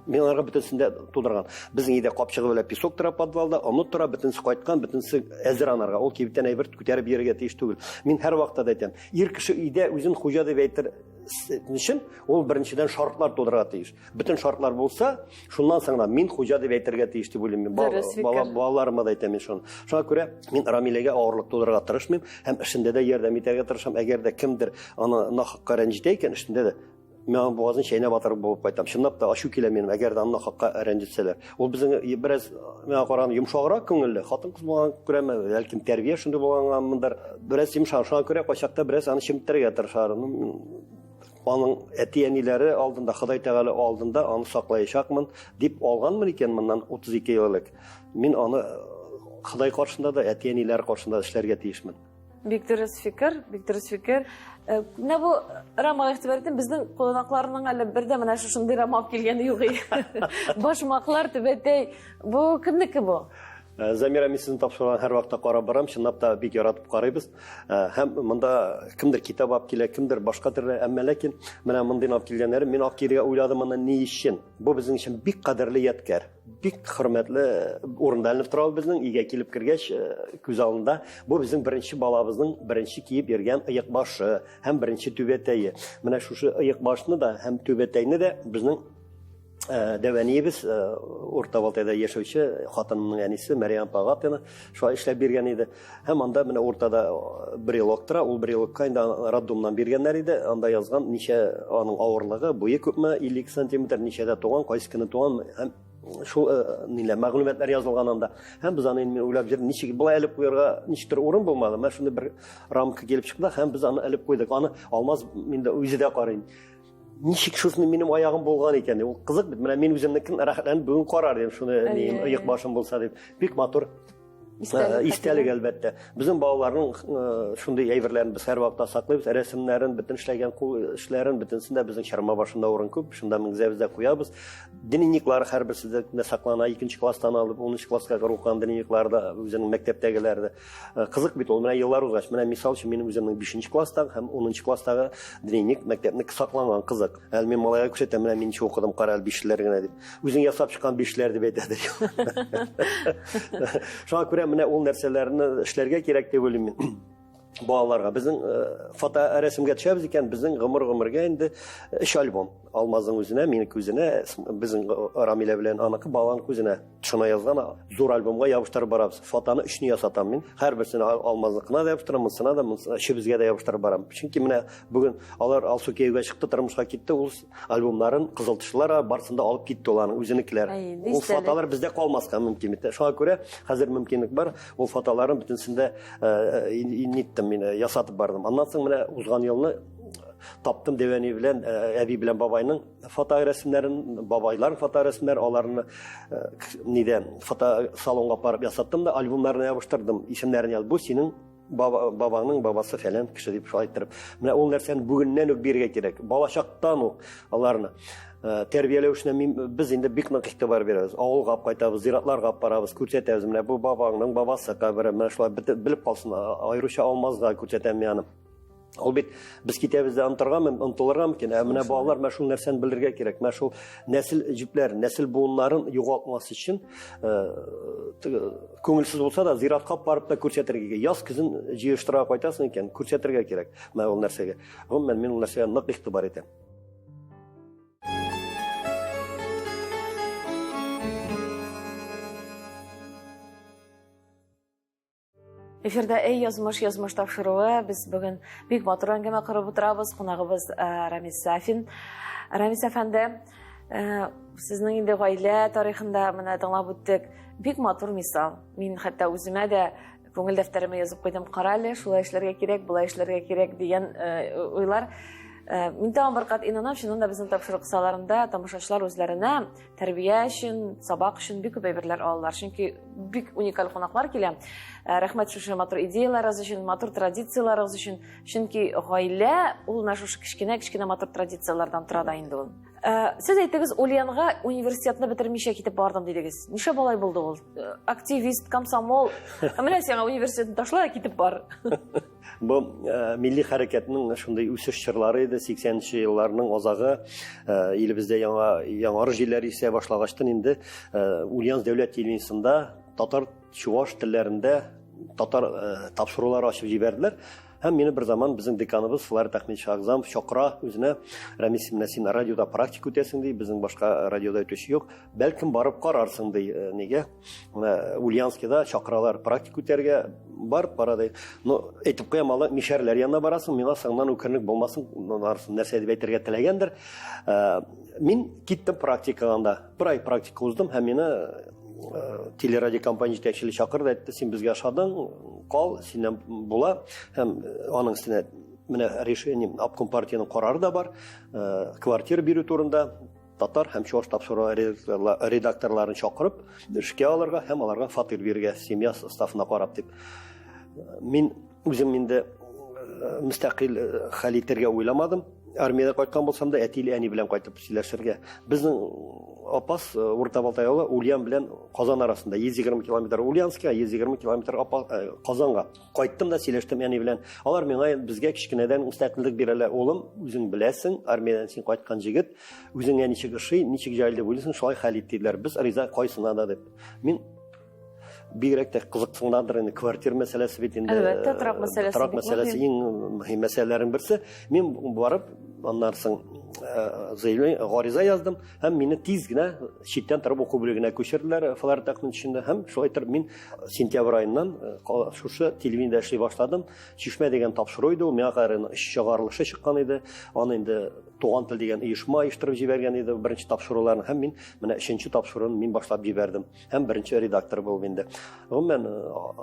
мин аларга бөтенесен дә тудырган. Безнең өйдә капчыгы белән песок тора подвалда, оны тора, бөтенесе кайткан, бөтенесе әзер анарга. Ул кибеттән әйбер күтәреп йөрергә тиеш түгел. Мин һәрвакытта да әйтәм, ир кеше өйдә үзен хуҗа дип әйтер өчен ул беренчедән шартлар тудырырга тиеш. Бөтен шартлар булса, шуннан соң гына мин хуҗа дип әйтергә тиеш дип уйлыйм мин. Бала, балаларыма да әйтәм мин шуны. Шуңа күрә мин Рамиләгә авырлык тудырырга тырышмыйм һәм эшендә дә ярдәм итәргә тырышам. Әгәр дә кемдер аны нахакка рәнҗетә икән, эшендә дә мин аның бугазын чәйнәп атыр булып кайтам. Чынлап та ачу килә минем, әгәр дә аны нахакка рәнҗетсәләр. Ул безнең бераз миңа караганда йомшаграк күңелле, хатын-кыз булган күрәме, бәлкем тәрбия шундый булгангамындыр. Бераз йомшак, шуңа күрә кайчакта бераз аны чеметтерергә тырышар. Аның әти-әниләре алдында, Ходай Тәгалә алдында аны саклаячакмын дип алганмын икән моннан 32 ел элек. Мин аны Ходай каршында да, әти-әниләре каршында эшләргә тиешмен. Бик дөрес фикер, бик дөрес фикер. Э, менә бу рамага игътибар итим, безнең кунакларның әле бер дә менә шушындый рама алып килгәне юк. Башмаклар, түбәтәй. Бу кемнеке бу? Э, Замира, мин сезнең тапшыруны һәрвакытта карап барам, чынлап та бик яратып карыйбыз. Э, һәм монда кемдер китап алып килә, кемдер башка төрле, әмма ләкин менә мондый алып килгәннәре, мин алып килергә уйладым моны ни өчен? Бу безнең өчен бик кадерле ядкәр, бик хөрмәтле урында эленеп тора ул безнең, өйгә килеп кергәч, э, күз алдында. Бу безнең беренче балабызның беренче киеп йөргән ыекбашы һәм беренче түбәтәе. Менә шушы ыекбашны да һәм түбәтәйне дә безнең Э, дәү әниебез э, Урта Балтайда яшәүче хатынының әнисе Мәрьям апа Гатина шулай эшләп биргән иде. Һәм анда менә уртада э, брелок тора, ул брелокка инде роддомнан биргәннәр иде. Анда язган ничә аның авырлыгы, буе күпме, 52 сантиметр, ничәдә туган, кайсы көне туган һәм шул ниләр мәгълүматлар язылган анда. Һәм без аны инде уйлап йөрдек, ничек болай элеп куярга ничектер урын булмады. Менә шундый бер рамка килеп чыкты һәм без аны элеп куйдык. Аны Алмаз инде үзе дә карый. Ничек шуны минем аягым булган икән? Ул кызык бит. Менә мин үземнекен рәхәтләнеп бүген карар идем, шуны оек башым булса дип. Бик матур. Истәлек, әлбәттә. Безнең балаларның шундый әйберләрен без һәрвакытта саклыйбыз. Рәсемнәрен, бөтен эшләгән кул эшләрен, бөтенесен дә безнең чарма башында урын күп. Шунда менгезәбез дә куябыз. Дневниклар һәрберсе дә саклана. 2 класстан алып 10 класска кадәр укыган дневниклар да, үзенең мәктәптәгеләр дә. Кызык бит ул, менә еллар узгач, менә мисал өчен минем үземнең 5 класстагы һәм 10 класстагы дневник мәктәпнеке сакланган, кызык. Әле мин малайга күрсәтәм, менә мин ничек укыдым, кара әле бишлеләр генә дип. Үзең ясап чыккан бишләр дип әйтәдер. Шуңа күрә менә ул нәрсәләрне эшләргә кирәк дип уйлыйм мин. Балаларга безнең фото рәсемгә төшәбез икән, безнең гомер-гомергә инде өч альбом. Алмазның үзенә, минеке үзенә, безнең Рамилә белән аныкы баланың күзенә. Шуна язган зур альбомга ябыштырып барабыз. Фотоны өчне ясатам мин. Һәрберсен Алмазныкына да ябыштырам, монысына да, монысына, өчебезгә дә ябыштырып барам. Чөнки менә бүген алар Алсу кияүгә чыкты, тормышка китте, ул альбомнарын кызыл тышлар барысын да алып китте ул аның үзенекеләр. Ул фотолар бездә калмаска мөмкин бит. Шуңа күрә хәзер мөмкинлек бар. Ул фотоларын бөтенесен дә ниттем мин, ясатып бардым. Аннан соң менә узган елны таптым дәвәни белән әби белән бабайның фоторәсемнәрен, бабайлар фоторәсемнәр, аларны нидә фотосалонга барып ясаттым да альбомнарына ябыштырдым, исемнәрен язып. Бу синең бабаңның бабасы фәлән кеше дип шулай иттереп. Менә ул нәрсәне бүгеннән үк бирергә кирәк. Балачактан ук аларны тәрбияләү эшенә без инде бик нык игътибар бирәбез. Авылга алып кайтабыз, зиратларга алып барабыз, күрсәтәбез. Менә бу бабаңның бабасы кабере, менә шулай белеп калсын. Аеруча Алмазга күрсәтәм мин аны. Ул бит без китәбез дә онытырга онытылырга мөмкин. Ә менә балалар менә шул нәрсәне белергә кирәк. Менә шул нәсел җепләрен, нәсел буыннарын югалтмас өчен, күңелсез булса да зиратка барып та күрсәтергә кирәк. Яз көзен җыештырырга кайтасың икән, күрсәтергә кирәк менә ул нәрсәгә. Гомумән, мин ул нәрсәгә нык игътибар итәм. Эфирда Эй язмыш, язмыш тапшыруы. Без бүген бик матур әңгәмә корып утырабыз. Кунагыбыз Рамис Сафин. Рамис әфәнде, сезнең инде гаилә тарихында менә тыңлап үттек. Бик матур мисал. Мин хәтта үземә дә күңел дәфтәремә язып куйдым. Кара әле, шулай эшләргә кирәк, болай эшләргә кирәк дигән уйлар. Мин тагын бер кат инанам, чыннан да безнең тапшыру кысаларында тамашачылар үзләренә тәрбия өчен, сабак өчен бик күп әйберләр алалар. Чөнки бик уникаль кунаклар килә. Рәхмәт шушы матур идеяләрегез өчен, матур традицияләрегез өчен. Чөнки гаилә ул менә шушы кечкенә-кечкенә матур традицияләрдән тора да инде ул. Сез әйттегез, Ульянга университетны бетермичә китеп бардым дидегез. Нишләп алай булды ул? Активист, комсомол. Ә менә сиңа университетны ташла да китеп бар. Бу милли хәрәкәтнең шундый үсеш чорлары иде, 80-нче елларның азагы, илебездә яңа яңарыш җилләре исә башлагачтын инде Ульяновск дәүләт телевидениесендә татар, чуваш телләрендә татар тапшырулары ачып җибәрделәр. Һәм мине бер заман безнең деканыбыз Фларит Ахмедович Агзамов чакыра үзенә, Рамис, менә син радиода практика үтәсең ди, безнең башка радиода үтүче юк, бәлкем барып карарсың ди, нигә? Менә Ульяновскида чакыралар практика үтәргә, бар, бара ди. Ну, әйтеп куям, алы мишәрләр янына барасың, миңа соңыннан үкернек булмасын, барысын нәрсә дип әйтергә теләгәндер. Мин киттем практикага анда. Бер ай практика уздым һәм мине телерадиокомпания җитәкчелеге чакырды, әйтте, син безгә ошадың, кал, синнән була. Һәм аның өстенә менә решение обком партиянең карары да бар, квартира бирү турында татар һәм чуваш тапшыру редакторларын чакырып, эшкә алырга һәм аларга фатир бирергә, семья составына карап дип. Мин үзем инде мөстәкыйль хәл итәргә уйламадым. Армиядә кайткан булсам да, әтиле әни белән кайтып сөйләшергә. Безнең Апас, Урта Балтай авылы Ульян белән Казан арасында 120 километр Ульяновскига, 120 километр Казанга. Кайттым да сөйләштем әни белән. Алар миңа, безгә кечкенәдән мөстәкыйльлек бирәләр. Улым, үзең беләсең, армиядән син кайткан җегет, үзеңә ничек ошый, ничек җайлы дип уйлыйсың, шулай хәл ит диделәр. Без риза кайсына да дип. Мин бигрәк тә кызыксынадыр инде квартира мәсьәләсе бит инде. Әлбәттә, торак мәсьәләсе. Торак мәсьәләсе иң мөһим мәсьәләләрнең берсе. Мин барып, аннан соң заявление, гариза яздым һәм мине тиз генә читтән торып уку бүлегенә күчерделәр Флорид Ахмедовичында һәм шулай итеп мин сентябрь аеннан шушы телевидениедә эшли башладым. Чишмә дигән тапшыру иде ул, миңа кадәр өч чыгарылышы чыккан иде. Аны инде Туган тел дигән оешма оештырып җибәргән иде беренче тапшыруларын һәм мин менә өченче тапшыруын мин башлап җибәрдем һәм беренче редактор булып инде. Гомумән,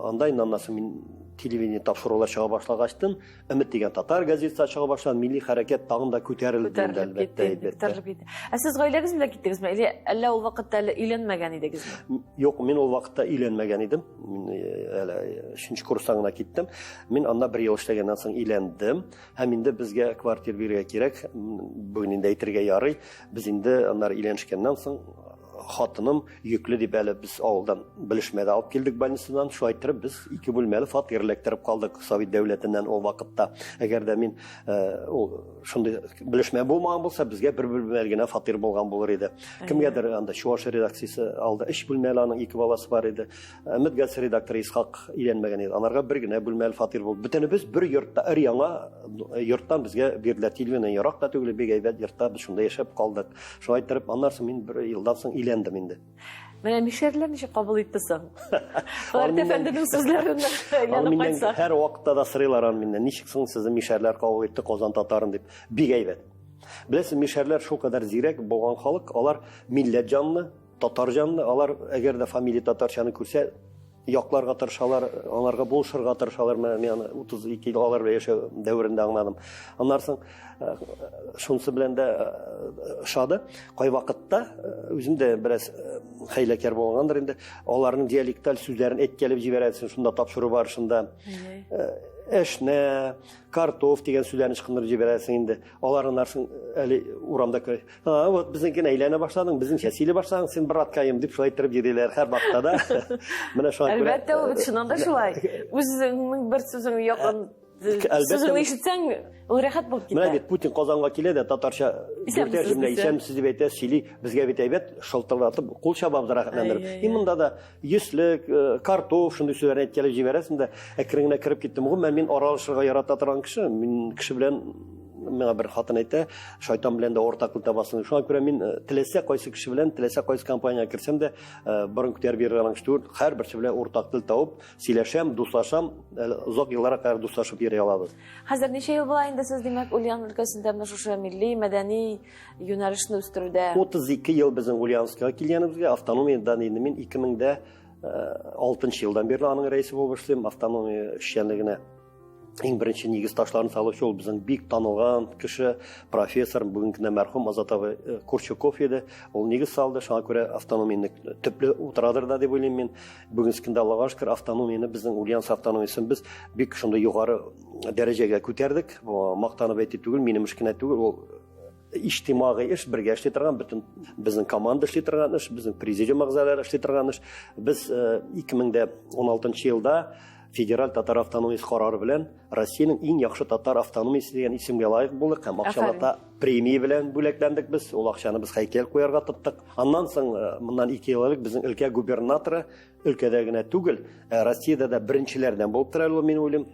анда инде аннан соң мин телевидение тапшырулар чыга башлагачтын, Өмет дигән татар газетасы чыга башлады, милли хәрәкәт тагын да күтәрелде инде, әлбәттә, күтәрелеп китте. Ә сез гаиләгез белән киттегезме? Или әллә ул вакытта әле өйләнмәгән идегезме? Юк, мин ул вакытта өйләнмәгән идем. Мин әле өченче курстан гына киттем. Мин анда бер ел эшләгәннән соң өйләндем. Һәм инде безгә квартира бирергә кирәк. Бүген инде әйтергә ярый. Без инде аннары өйләнешкәннән соң хатыным йөкле дип әле без авылдан белешмә дә алып килдек больницадан. Шулай иттереп без ике бүлмәле фатир эләктереп калдык Совет дәүләтеннән ул вакытта. Әгәр дә мин э, ул шундый белешмә булмаган булса, безгә бер бүлмәле генә фатир булган булыр иде. Кемгәдер анда Чуваш редакциясе алды, өч бүлмәле аның ике баласы бар иде. Өмет газеты редакторы Исхак өйләнмәгән иде. Аларга бер генә бүлмәле фатир булды. Бөтенебез бер йортта, өр яңа йорттан безгә бирделәр. Телевидение ерак та түгел, бик әйбәт йортта без шунда яшәп калдык. Шулай иттереп, аннан соң мин бер елдан соң өйләндем инде. Менә мишәрләр ничек кабул итте соң? Фәрит әфәнденең сүзләрен әйләнеп кайтсак. Һәр вакытта да сорыйлар аны миннән, ничек соң сезне мишәрләр кабул итте Казан татарын дип. Бик әйбәт. Беләсез, мишәрләр шулкадәр зирәк булган халык, алар милләт җанлы, татар җанлы, алар әгәр дә фамилия татарчаны күрсә, якларга тырышалар, аларга булышырга тырышалар. Менә мин аны 32 ел алар белән яшәү дәверендә аңладым. Аннан соң э, шунысы белән дә э, ошады. Кайвакытта э, үзем дә бераз хәйләкәр булгандыр инде. Аларның диалекталь сүзләрен әйткәләп җибәрәсең шунда тапшыру барышында. Эшнә, картоф дигән сүзләрне ычкындырып җибәрәсең инде. Алар аннан соң әле урамда күрә. А, вот безнекене әйләнә башладың, безнеңчә сөйли башладың, син браткаем дип шулай иттереп йөриләр һәр вакытта да. Менә шуңа күрә. Әлбәттә, ул бит чыннан да шулай. Үзеңнең бер сүзең якын сүзеңне ишетсәң, ул рәхәт булып китә. Менә бит Путин Казанга килә дә татарча дүртәр җөмлә исәнмесез дип әйтә, сөйли. Безгә бит әйбәт, шылтыратып кул чабабыз рәхәтләндереп. И монда да йөзлек, э, картоф шундый сүзләрне әйткәләп җибәрәсең дә, әкрен генә кереп киттем. Гомумән, мин аралашырга ярата торган кеше, мин кеше белән миңа бер хатын әйтә, шайтан белән дә уртак тел табасың. Шуңа күрә мин э, теләсә кайсы кеше белән, теләсә кайсы компаниягә керсәм дә, э, борын күтәреп йөргән кеше түгел, һәрберсе белән уртак тел табып, сөйләшәм, дуслашам, озак елларга кадәр дуслашып йөри алабыз. Хәзер ничә ел була инде сез, димәк, Ульян өлкәсендә менә шушы милли, мәдәни юнәлешне үстерүдә? 32 ел безнең Ульяновскига килгәнебезгә, автономиядән инде мин 2006 елдан бирле аның рәисе булып эшлим, автономия эшчәнлегенә иң беренче нигез ташларын салучы ул безнең бик танылган кеше, профессор, бүгенге көндә мәрхүм Азат абый э, Курчуков иде. Ул нигез салды, шуңа күрә автономияне төпле утырадыр да дип уйлыйм мин. Бүгенге көндә Аллага шөкер, автономияне безнең Ульяновск автономиясен без бик шундый югары дәрәҗәгә күтәрдек. Бу мактанып әйтү түгел, минем эш кенә түгел, ул иҗтимагый эш, бергә эшли торган, бөтен безнең команда эшли торган эш, безнең президиум әгъзалары эшли торган эш. Без 2016 э, елда Федераль татар автономиясе карары белән Россиянең иң яхшы татар автономиясе дигән исемгә лаек булдык һәм акчалата премия белән бүләкләндек без. Ул акчаны без һәйкәл куярга тоттык. Аннан соң э, моннан 2 ел элек безнең өлкә губернаторы өлкәдә генә түгел, ә Россиядә дә беренчеләрдән булып тора әле ул, мин уйлыйм.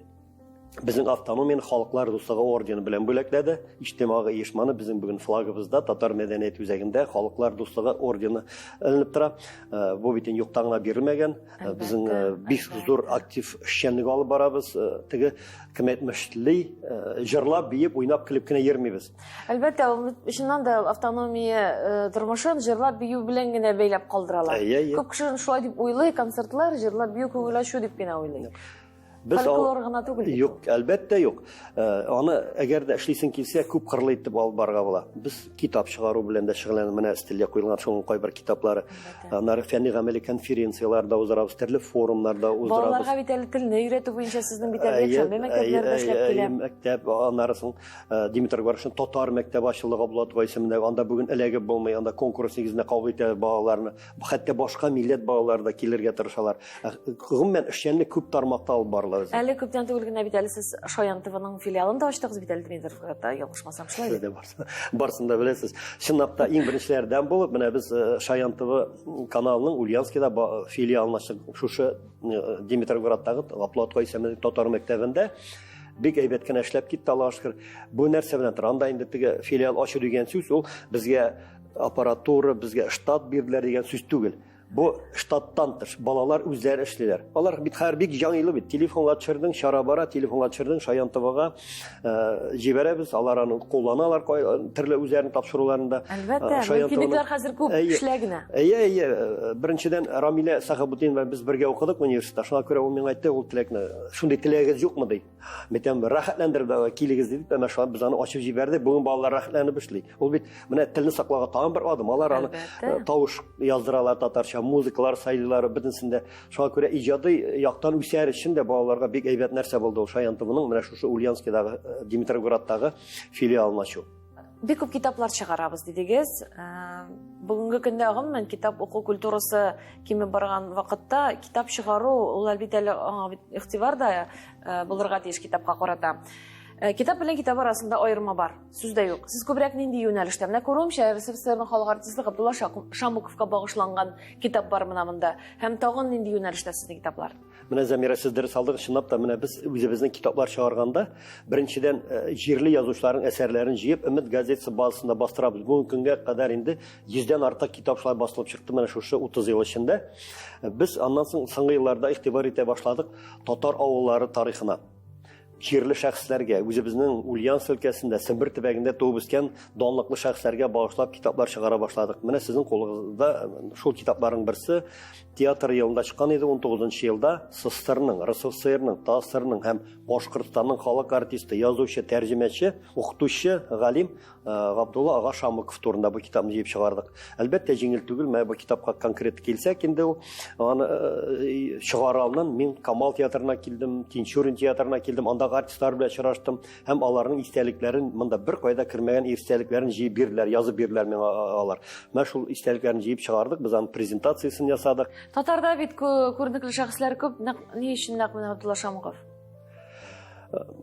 Безнең автономияне Халыклар дуслыгы ордены белән бүләкләде. Иҗтимагый оешманы безнең бүген флагыбызда Татар мәдәният үзәгендә Халыклар дуслыгы ордены эленеп тора. Э, бу бит инде юктан гына бирелмәгән. Э, безнең э, бик зур актив эшчәнлек алып барабыз. Теге кем әйтмешли, җырлап, биеп, уйнап, көлеп кенә йөрмибез. Әлбәттә, чыннан да автономия тормышын җырлап бию белән генә бәйләп калдыралар. Күп кеше шулай дип уйлый, концертлар, җырлап бию, күңел ачу дип кенә уйлый. Без Фольклор гына түгел бит Юк, әлбәттә юк. Э, аны әгәр дә эшлисең килсә, күп кырлы итеп алып барырга була. Без китап чыгару белән дә шөгыльләнеп, менә өстәлгә куелган шуның кайбер китаплары. Аннары фәнни гамәли конференцияләр дә уздырабыз, төрле форумнар да уздырабыз. Балаларга бит әле телне өйрәтү буенча сезнең бит әле якшәмбе мәктәпләре дә эшләп килә. Мәктәп, аннары соң э, Димитр Горшин татар мәктәбе ачылды Габдулла Тукай исемендәге. Анда бүген эләгеп булмый, анда конкурс нигезендә кабул итәләр балаларны. Хәтта башка милләт балалары да килергә тырышалар. Гомумән, эшчәнлек күп тармакта алып барыла безнең. Әле күптән түгел генә бит әле сез Шаян ТВның филиалын да ачтыгыз бит әле Дмитровградта, ялгышмасам, шулай бит? Барсын да беләсез. Чынлап та иң беренчеләрдән булып, менә без э, Шаян ТВ каналының Ульяновскида филиалын ачтык. Шушы э, Димитровградтагы Габдулла исемле татар мәктәбендә бик әйбәт кенә эшләп китте, Аллага шөкер. Бу нәрсә белән тора? Анда инде теге филиал ачу дигән сүз, ул безгә аппаратура, безгә штат бирделәр дигән сүз түгел. Бу штаттан тыш, балалар үзләре эшлиләр. Алар бит хәзер бик җаңилы бит. Телефонга төшердең, чара бара, телефонга төшердең, Шаян ТВга э, җибәрәбез, алар аны кулланалар төрле үзләренең тапшыруларында. Әлбәттә, э, мөмкинлекләр хәзер күп, эшлә генә. Әйе, әйе, э, беренчедән Рамилә Сахабутдинова без бергә укыдык университетта. Шуңа күрә ул миңа әйтте, ул теләкне, шундый теләгегез юкмы ди. Мин әйтәм, рәхәтләндереп давай килегез дип, әмма шулай без аны ачып җибәрдек. Бүген балалар рәхәтләнеп эшли. Ул бит менә телне саклауга тагын бер адым. Алар аны э, тавыш яздыралар татарча, музыкалар сайлыйлар бөтенсендә. Шуңа күрә иҗади яктан үсәр өчен дә балаларга бик әйбәт нәрсә булды ул Шаян ТВның менә шушы Ульяновскидагы, э, Димитровградтагы филиалын ачу. Бик күп китаплар чыгарабыз дидегез. Э, бүгенге көндә гомумән китап уку культурасы кимеп барган вакытта китап чыгару ул әлбәттә әле аңа бит игътибар да э, булырга тиеш китапка карата. Э, китап белән китап арасында аерма бар, сүз дә юк. Сез күбрәк нинди юнәлештә? Менә күрүемчә, РСФСРның халык артисты Габдулла Шамуковка багышланган китап бар менә монда. Һәм тагын нинди юнәлештә сезнең китаплар? Менә Замира, сез дөрес алдыгыз, чынлап та менә без үзебезнең китаплар чыгарганда, беренчедән э, җирле язучыларның әсәрләрен җыеп, Өмет газетасы базасында бастырабыз. Бүгенге көнгә кадәр инде 100дән артык китап шулай басылып чыкты менә шушы 30 ел эчендә. Без аннан соң соңгы елларда игътибар итә башладык татар авыллары тарихына. Җирле шәхесләргә, үзебезнең Ульяновск өлкәсендә, Сембер төбәгендә туып үскән данлыклы шәхесләргә багышлап китаплар чыгара башладык. Менә сезнең кулыгызда шул китапларның берсе театр елында чыккан иде, 19 елда СССРның, РСФСРның, ТАССРның һәм Башкортстанның халык артисты, язучы, тәрҗемәче, укытучы, галим Э, Габдулла ага Шамыков турында бу китапны җыеп чыгардык. Әлбәттә, җиңел түгел, менә бу китапка конкрет килсәк инде ул, аны э, чыгара алнан мин Камал театрына килдем, Тинчурин театрына килдем, андагы артистлар белән очраштым һәм аларның истәлекләрен, монда бер кайда кермәгән истәлекләрен җыеп бирделәр, язып бирделәр миңа алар. Менә шул истәлекләрен җыеп чыгардык, без аның презентациясен ясадык. Татарда бит күренекле шәхесләр күп, ни өчен нәкъ менә Габдулла Шамуков?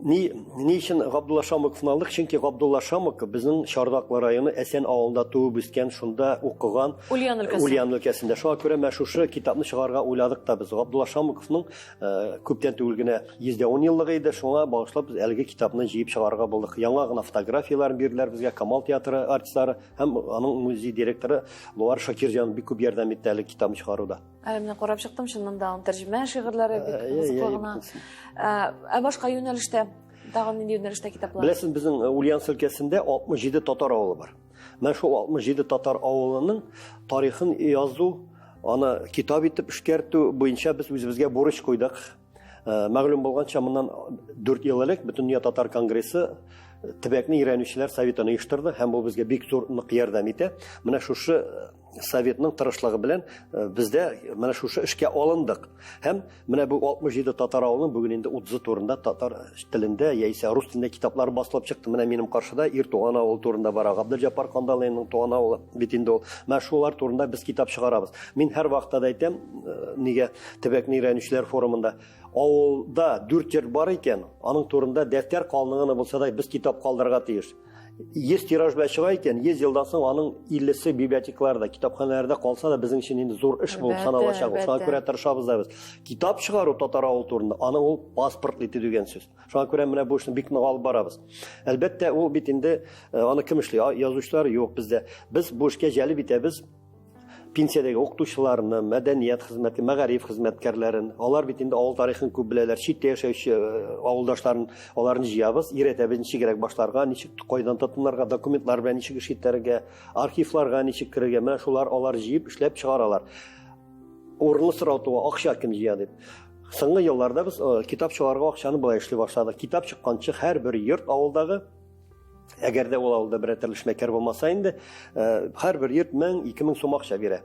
Ни, ни өчен Габдулла Шамыковны алдык? Чөнки Габдулла Шамыков безнең Чардаклы районы Әсән авылында туып үскән, шунда укыган. Ульян өлкәсе. Ульян өлкәсендә. Шуңа күрә менә шушы китапны чыгарырга уйладык та без. Габдулла Шамыковның э, күптән түгел генә 110 еллыгы иде, шуңа багышлап без әлеге китапны җыеп чыгарырга булдык. Яңа гына фотографияләрен бирделәр безгә Камал театры артистлары һәм аның музей директоры Луар Шакирҗан бик күп ярдәм итте әлеге китапны чыгаруда. Әле менә карап чыктым, чыннан да аның тәрҗемә шигырьләре бик кызыклы гына. Ә башка юнәлештә, тагын нинди юнәлештә китаплар? Беләсез, безнең Ульяновск өлкәсендә 67 татар авылы бар. Менә шул 67 татар авылының тарихын язу, аны китап итеп эшкәртү буенча без үзебезгә бурыч куйдык. Мәгълүм булганча, моннан 4 ел элек Бөтендөнья татар конгрессы төбәкне өйрәнүчеләр советын оештырды һәм бу безгә бик зур нык ярдәм итә. Менә шушы советның тырышлыгы белән бездә менә шушы эшкә алындык. Һәм менә бу 67 татар авылының бүген инде 30 турында татар телендә яисә рус телендә китаплар басылып чыкты. Менә минем каршыда Ир туган авыл турында бара. Габделҗаппар Кандалыйның туган авылы бит инде ул. Менә шулар турында без китап чыгарабыз. Мин һәр вакытта да әйтәм, нигә төбәкне өйрәнүчеләр форумында авылда 4 йорт бар икән, аның турында дәфтәр калыныгына булса да без китап калдырырга тиеш. 100 тираж белән чыга икән, 100 елдан соң аның 50-се библиотекаларда, китапханәләрдә калса да безнең өчен инде зур эш булып саналачак. Шуңа күрә тырышабыз да без. Китап чыгару татар авыл турында, аны ул паспорт итү дигән сүз. Шуңа күрә менә бу эшне бик нык алып барабыз. Әлбәттә, ул бит инде э, аны кем эшли? Язучылар юк бездә. Без бу эшкә җәлеп итәбез пенсиядәге укытучыларны, мәдәният хезмәте, мәгариф хезмәткәрләрен, алар бит инде авыл тарихын күп беләләр, читтә яшәүче э, авылдашларын, аларны җыябыз, өйрәтәбез ничегрәк башларга, ничек кайдан тотынырга, документлар белән ничек эш итәргә, архивларга ничек керергә, менә шулар алар җыеп эшләп чыгаралар. Урынлы сорау туа, акча кем җыя дип. Соңгы елларда без э, китап чыгарырга акчаны болай эшли башладык. Китап чыкканчы һәрбер йорт авылдагы Әгәр дә ул авылда берәр төрле эшмәкәр булмаса инде, э, һәрбер йорт 1000, 2000 сум акча бирә.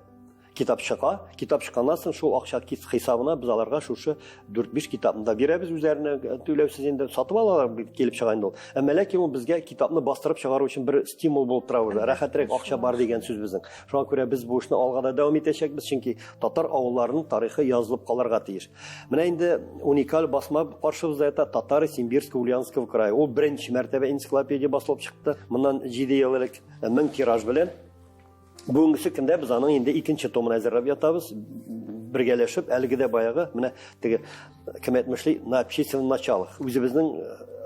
Китап чыга, китап чыкканнан соң шул акча хисабына без аларга шушы 4-5 китапны да бирәбез үзләренә э, түләүсез инде сатып алалар килеп чыга инде ул. Әмма ләкин ул безгә китапны бастырып чыгару өчен бер стимул булып тора уже. Рәхәтрәк акча бар дигән сүз безнең. Шуңа күрә без бу эшне алга да дәвам итәчәкбез, чөнки татар авылларының тарихы язылып калырга тиеш. Менә инде уникаль басма каршыбызда ята Татары Симбирского Ульяновского края. Ул беренче мәртәбә энциклопедия басылып чыкты. Моннан 7 ел элек 1000 тираж белән. Бүгенге көндә без аның инде икенче томын әзерләп ятабыз. Бергәләшеп, әлеге дә баягы, менә теге кем әйтмешли, на общественном началах. Үзебезнең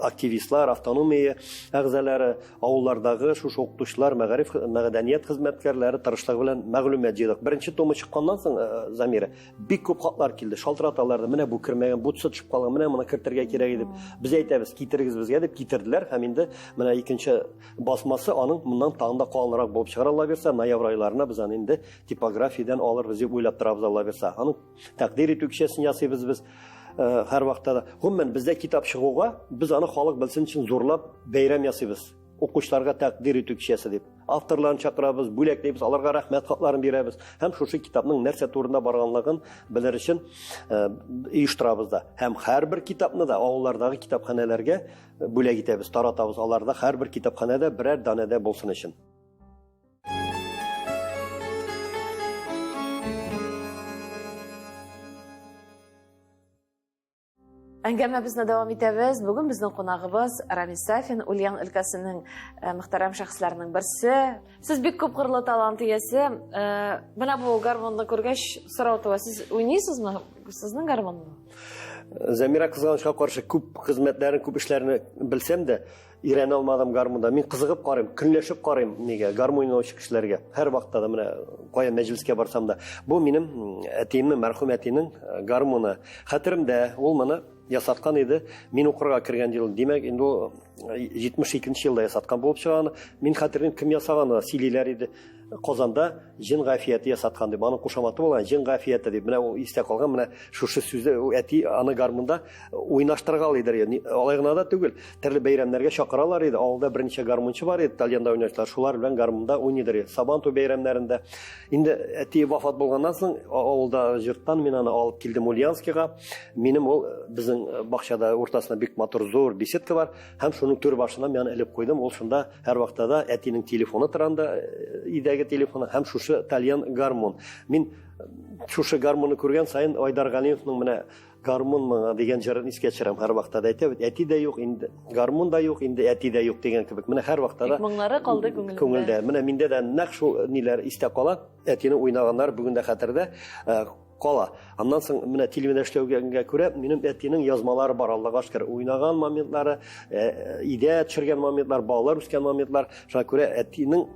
активистлар, автономия әгъзалары, авыллардагы шушы укытучылар, мәгариф, мәдәният хезмәткәрләре тырышлыгы белән мәгълүмат җыйдык. Беренче томы чыкканнан соң, э, Замира, бик күп хатлар килде. Шалтыраталар да, менә бу кермәгән, бу төшеп калган, менә моны кертергә кирәк иде. Без әйтәбез, китерегез безгә дип китерделәр һәм инде менә икенче басмасы аның моннан тагын да калынрак булып чыгар, Алла бирсә, ноябрь айларына без аны инде типографиядән алырбыз дип уйлап торабыз, Алла бирсә. Аның тәкъдир итү кичәсен ясыйбыз без э, һәрвакытта да. Гомумән, бездә китап чыгуга без аны халык белсен өчен зурлап бәйрәм ясыйбыз. Укучыларга тәкъдир итү кичәсе дип. Авторларын чакырабыз, бүләклибез, аларга рәхмәт хатларын бирәбез һәм шушы китапның нәрсә турында барганлыгын белер өчен э, оештырабыз да. Һәм һәрбер китапны да авыллардагы китапханәләргә э, бүләк итәбез, таратабыз. Аларда һәрбер китапханәдә берәр данәдә булсын өчен. Әңгәмәбезне дәвам итәбез. Бүген безнең кунагыбыз Рамис Сафин, Ульян өлкәсенең э, мөхтәрәм шәхесләренең берсе. Сез бик күп кырлы талант иясе. Э, менә бу гармонны күргәч, сорау туа. Сез уйныйсызмы? Сезнең гармонмы? Замира кызганычка каршы күп хезмәтләрен, күп эшләрне белсәм дә, Өйрәнә алмадым гармунда. Мин кызыгып карыйм, көнләшеп карыйм нигә гармун уйнаучы кешеләргә. Һәр вакытта да менә кая мәҗлескә барсам да. Бу минем әтиемнең, мәрхүм әтинең э, гармуны. Хәтеремдә, ул моны ясаткан иде. Мин укырга кергән ел, димәк, инде ул 72 э, елда ясаткан булып чыга аны. Мин хәтерлим, кем ясаганы, сөйлиләр иде. Казанда җен гафияте ясаткан дип, аның кушаматы булган җен гафияте дип. Менә ул истә калган, менә шушы сүзне әти аны гармунда уйнаштыргалый иде. Алай гына да түгел, төрле бәйрәмнәргә чакыралар иде. Авылда берничә гармунчы бар иде, тальянда уйнаучылар. Шулар белән гармунда уйныйдыр иде. Сабантуй бәйрәмнәрендә. Инде әти вафат булганнан соң, авылда җырттан мин аны алып килдем Ульяновскига. Минем ул безнең бакчада уртасында бик матур зур беседка бар. Һәм шуның түр башына мин аны элеп куйдым. Ул шунда һәрвакытта да әтинең телефоны тора анда, э, өйдәге телефоны һәм шушы тальян гармун. Мин э, шушы гармунны күргән саен Айдар Галимовның менә гармун моңа дигән җырын искә төшерәм. Һәрвакытта да әйтә бит, әти дә юк, инде гармун да юк, инде әти дә юк дигән кебек. Менә һәрвакытта да моңнары калды күңелдә. Күңелдә. Менә миндә дә нәкъ шул ниләр истә кала. Әтине уйнаганнар бүген дә хәтердә. Э, кала. Аннан соң менә телевидение эшләүгә күрә минем әтинең язмалары бар, Аллага шөкер, уйнаган моментлары, э, өйдә төшергән моментлар, балалар үскән моментлар. Шуңа күрә әтинең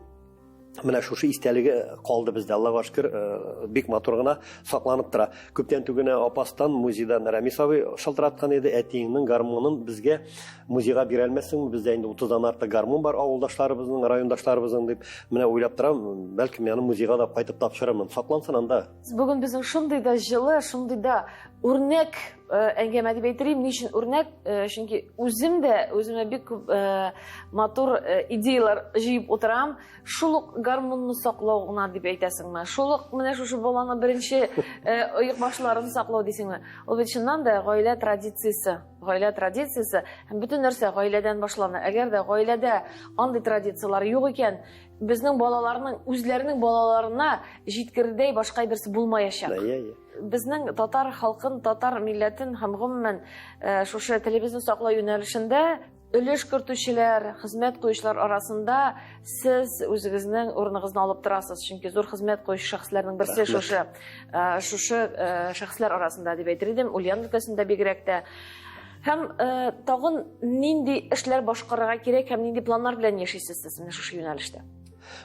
менә шушы истәлеге калды бездә, Аллага шөкер, э, бик матур гына сакланып тора. Күптән түгел генә Апастан музейдан Рәмис абый шалтыраткан иде, әтиеңнең гармунын безгә музейга бирә алмассыңмы? Бездә инде 30-дан артык гармун бар авылдашларыбызның, райондашларыбызның дип. Менә уйлап торам, бәлкем аны музейга да кайтып тапшырырмын. Саклансын анда. Бүген безнең шундый да җылы, шундый да үрнәк э, әңгәмә дип әйтер идем. Ни өчен үрнәк? Э, чөнки үзем дә үземә бик күп э, матур идеялар җыеп утырам. Шул ук гармунны саклау гына дип әйтәсеңме? Шул ук менә шушы баланы беренче оекбашларын саклау дисеңме? Ул бит чыннан да гаилә традициясе. Гаилә традициясе һәм бөтен нәрсә гаиләдән башлана. Әгәр дә гаиләдә андый традицияләр юк икән, безнең балаларның үзләренең балаларына җиткердәй башка берсе булмаячак. Әйе, әйе. Безнең татар халкын, татар милләтен һәм гомумән э, шушы телебезне саклау юнәлешендә өлеш кертүчеләр, хезмәт куючылар арасында сез үзегезнең урыныгызны алып торасыз, чөнки зур хезмәт куючы шәхесләрнең берсе шушы э, шушы э, шәхесләр арасында дип әйтер идем, Ульян өлкәсендә бигрәк тә. Һәм э, тагын нинди эшләр башкарырга кирәк һәм нинди планнар белән яшисез сез менә шушы юнәлештә?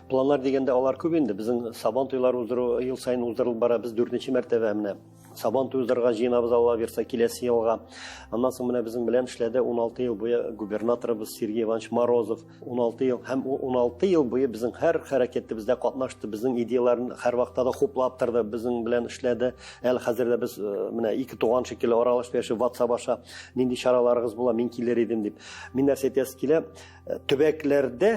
Планнар дигәндә алар күп инде. Безнең Сабан туйлары уздыру ел саен уздырылып бара. Без дүртенче мәртәбә менә Сабан туй уздырырга җыенабыз, Алла бирсә, киләсе елга. Аннан соң менә безнең белән эшләде 16 ел буе губернаторыбыз Сергей Иванович Морозов. 16 ел һәм 16 ел буе безнең һәр хәрәкәтебездә катнашты, безнең идеяләрне һәрвакытта да хуплап торды, безнең белән эшләде. Әле хәзер дә без э, менә ике туган шикелле аралашып яши, WhatsApp аша нинди чараларыгыз була, мин килер идем дип. Мин нәрсә әйтәсе килә, э, төбәкләрдә,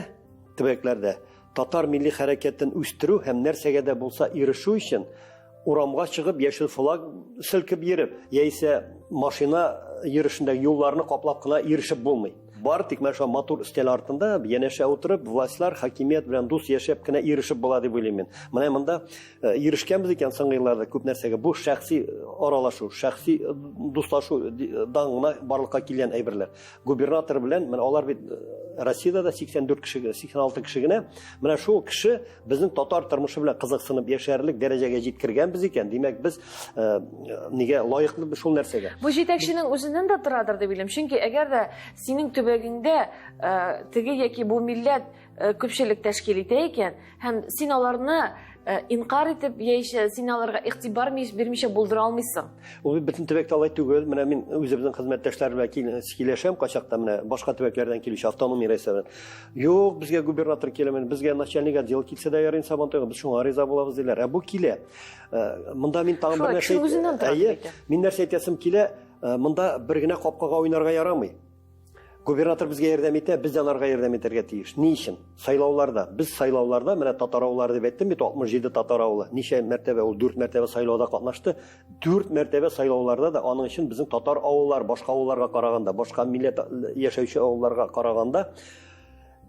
төбәкләрдә татар милли хәрәкәтен үстерү һәм нәрсәгә дә булса ирешү өчен урамга чыгып яшел флаг селкеп йөреп, яисә машина йөрешендәге юлларны каплап кына ирешеп булмый. Бар тик менә шул матур өстәл артында янәшә утырып, властьлар, хакимият белән дус яшәп кенә ирешеп була дип уйлыйм мин. Менә монда э, ирешкәнбез икән соңгы елларда күп нәрсәгә. Бу шәхси э, аралашу, шәхси э, дуслашу дан гына барлыкка килгән әйберләр. Губернатор белән менә алар бит Россиядә дә 84 кеше, 86 кеше генә. Менә шул кеше безнең татар тормышы белән кызыксынып яшәрлек дәрәҗәгә җиткергәнбез икән, димәк, без э, нигә лаеклы шул нәрсәгә. Бу җитәкченең үзеннән дә торадыр дип уйлыйм. Чөнки әгәр дә синең төбәгеңдә э, теге яки бу милләт э, күпчелек тәшкил итә икән, һәм син аларны э, инкар итеп яисә син аларга игътибар бирмичә булдыра алмыйсың. Ул бит бөтен төбәктә алай түгел. Менә мин үзебезнең хезмәттәшләр белән килешәм, кайчакта менә башка төбәкләрдән килүче автономия рәисләре белән. Юк, безгә губернатор киләме, безгә начальник отдела килсә дә ярый Сабантуйга, без шуңа риза булабыз диләр. Ә бу килә. Э, монда мин тагын бер нәрсә Әйе, мин нәрсә әйтәсем килә, э, монда бер генә капкага уйнарга ярамый. Губернатор безгә ярдәм итә, без дә аларга ярдәм итәргә тиеш. Ни өчен? Сайлауларда. Без сайлауларда, менә татар авыллары дип әйттем бит, 67 татар авылы. Ничә мәртәбә ул 4 мәртәбә сайлауда катнашты. 4 мәртәбә сайлауларда да аның өчен безнең татар авыллар башка авылларга караганда, башка милләт яшәүче авылларга караганда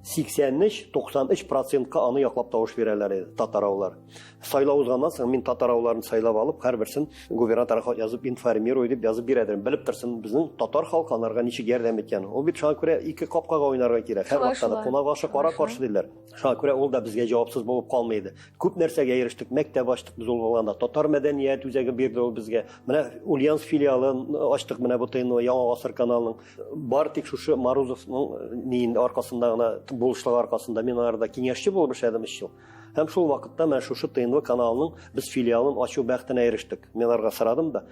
83-93 процентка аны яклап тавыш бирәләр иде татар авыллары. Сайлау узганнан соң мин татар авылларын сайлап алып, һәрберсен губернаторга хат язып информирую дип язып бирә идем. Белеп торсын, безнең татар халкы аларга ничек ярдәм иткән. Ул бит шуңа күрә ике капкага уйнарга кирәк. Һәр вакытта да кунак ашы кара каршы диләр. Шуңа күрә ул да безгә җавапсыз булып калмый иде. Күп нәрсәгә ирештек, мәктәп ачтык без ул булганда, татар мәдәният үзәге бирде ул безгә. Менә Ульяновск филиалын ачтык менә бу ТНВ Яңа гасыр каналының. Бар тик шушы Марузовның э, ниен аркасында гына, булышлыгы аркасында мин аларда киңәшче булып эшләдем өч ел. Һәм шул вакытта менә шушы ТНВ каналының без филиалын ачу бәхетенә ирештек. Мин аларга сорадым да,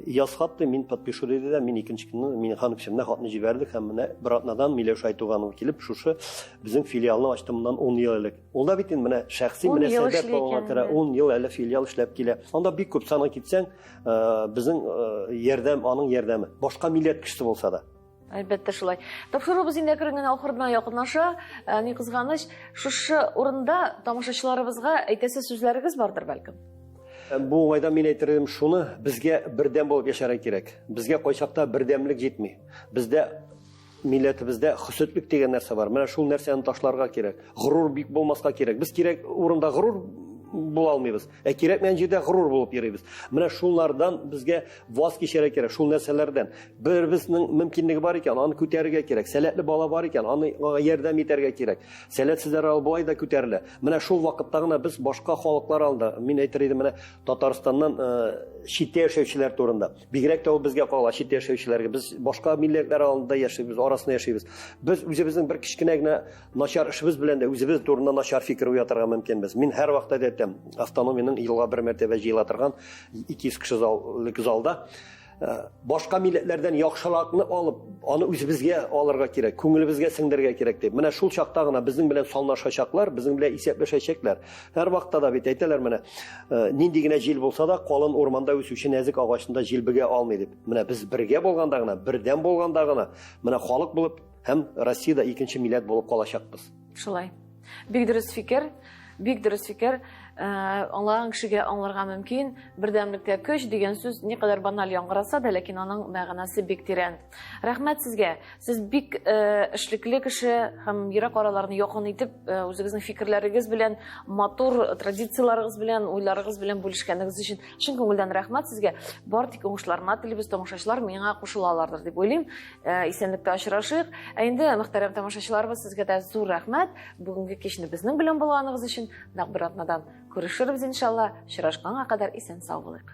яз хат ди, мин подпишу диде дә, мин икенче көнне Миңнеханов исеменә хатны җибәрдек һәм менә бер атнадан Миләүшә Айтуганова килеп шушы безнең филиалны ачты моннан 10 ел элек. Ул да бит инде менә шәхси мөнәсәбәт булганга күрә 10 ел әле филиал эшләп килә. Анда бик күп санга китсәң, Э, безнең э, ярдәм, аның ярдәме. Башка милләт кешесе булса да. Әлбәттә шулай. Тапшыруыбыз инде әкрен генә ахырына якынлаша. Э, ни кызганыч, шушы урында тамашачыларыбызга әйтәсе сүзләрегез бардыр бәлкем. Бу уңайдан мин әйтер идем шуны, безгә бердәм булып яшәргә кирәк. Безгә кайчакта бердәмлек җитми. Бездә милләтебездә хөсетлек дигән нәрсә бар. Менә шул нәрсәне ташларга кирәк. Горур бик булмаска кирәк. Без кирәк урында горур була алмыйбыз. Ә кирәкмәгән җирдә горур булып йөрибез. Менә шулардан безгә ваз кичәргә кирәк, шул нәрсәләрдән. Беребезнең мөмкинлеге бар икән, аны күтәрергә кирәк. Сәләтле бала бар икән, аны аңа ярдәм итәргә кирәк. Сәләтсезләр ал болай да күтәрелә. Менә шул вакытта гына без башка халыклар алда, мин әйтер идем, менә Татарстаннан э, читтә яшәүчеләр турында. Бигрәк тә ул безгә кагыла, читтә яшәүчеләргә. Без башка милләтләр алдында яшибез, арасында яшибез. Без үзебезнең бер кечкенә генә начар эшебез белән дә үзебез турында начар фикер уятырга мөмкинбез. Мин һәрвакытта да әйтәм, автономиянең елга бер мәртәбә җыела торган 200 кеше заллык залда э, башка милләтләрдән яхшыракны алып, аны үзебезгә алырга кирәк, күңелебезгә сеңдерергә кирәк дип. Менә шул чакта гына безнең белән санлашачаклар, безнең белән исәпләшәчәкләр. Һәрвакытта да бит әйтәләр менә, э, нинди генә җил булса да, калын урманда үсүче нәзек агачны да җил бөгә алмый дип. Менә без бергә булганда гына, бердәм булганда гына, менә халык булып һәм Россиядә икенче милләт булып калачакбыз. Шулай. Бик дөрес фикер. Бик дөрес фикер. Э, аңлаган кешегә аңларга мөмкин. Бердәмлектә көч дигән сүз никадәр баналь яңгыраса да, ләкин аның мәгънәсе бик тирән. Рәхмәт сезгә. Сез бик э, эшлекле кеше һәм ерак араларны якын итеп, э, үзегезнең фикерләрегез белән, матур традицияләрегез белән, уйларыгыз белән бүлешкәнегез өчен чын күңелдән рәхмәт сезгә. Бар тик уңышларына телибез, тамашачылар миңа кушылалардыр дип уйлыйм. Э, исәнлектә очрашыйк. Ә инде мөхтәрәм тамашачыларыбыз, сезгә дә зур рәхмәт. Бүгенге кичне безнең белән булганыгыз өчен. Нәкъ бер атнадан күрешербез иншалла. Очрашканга кадәр исән сау булыйк.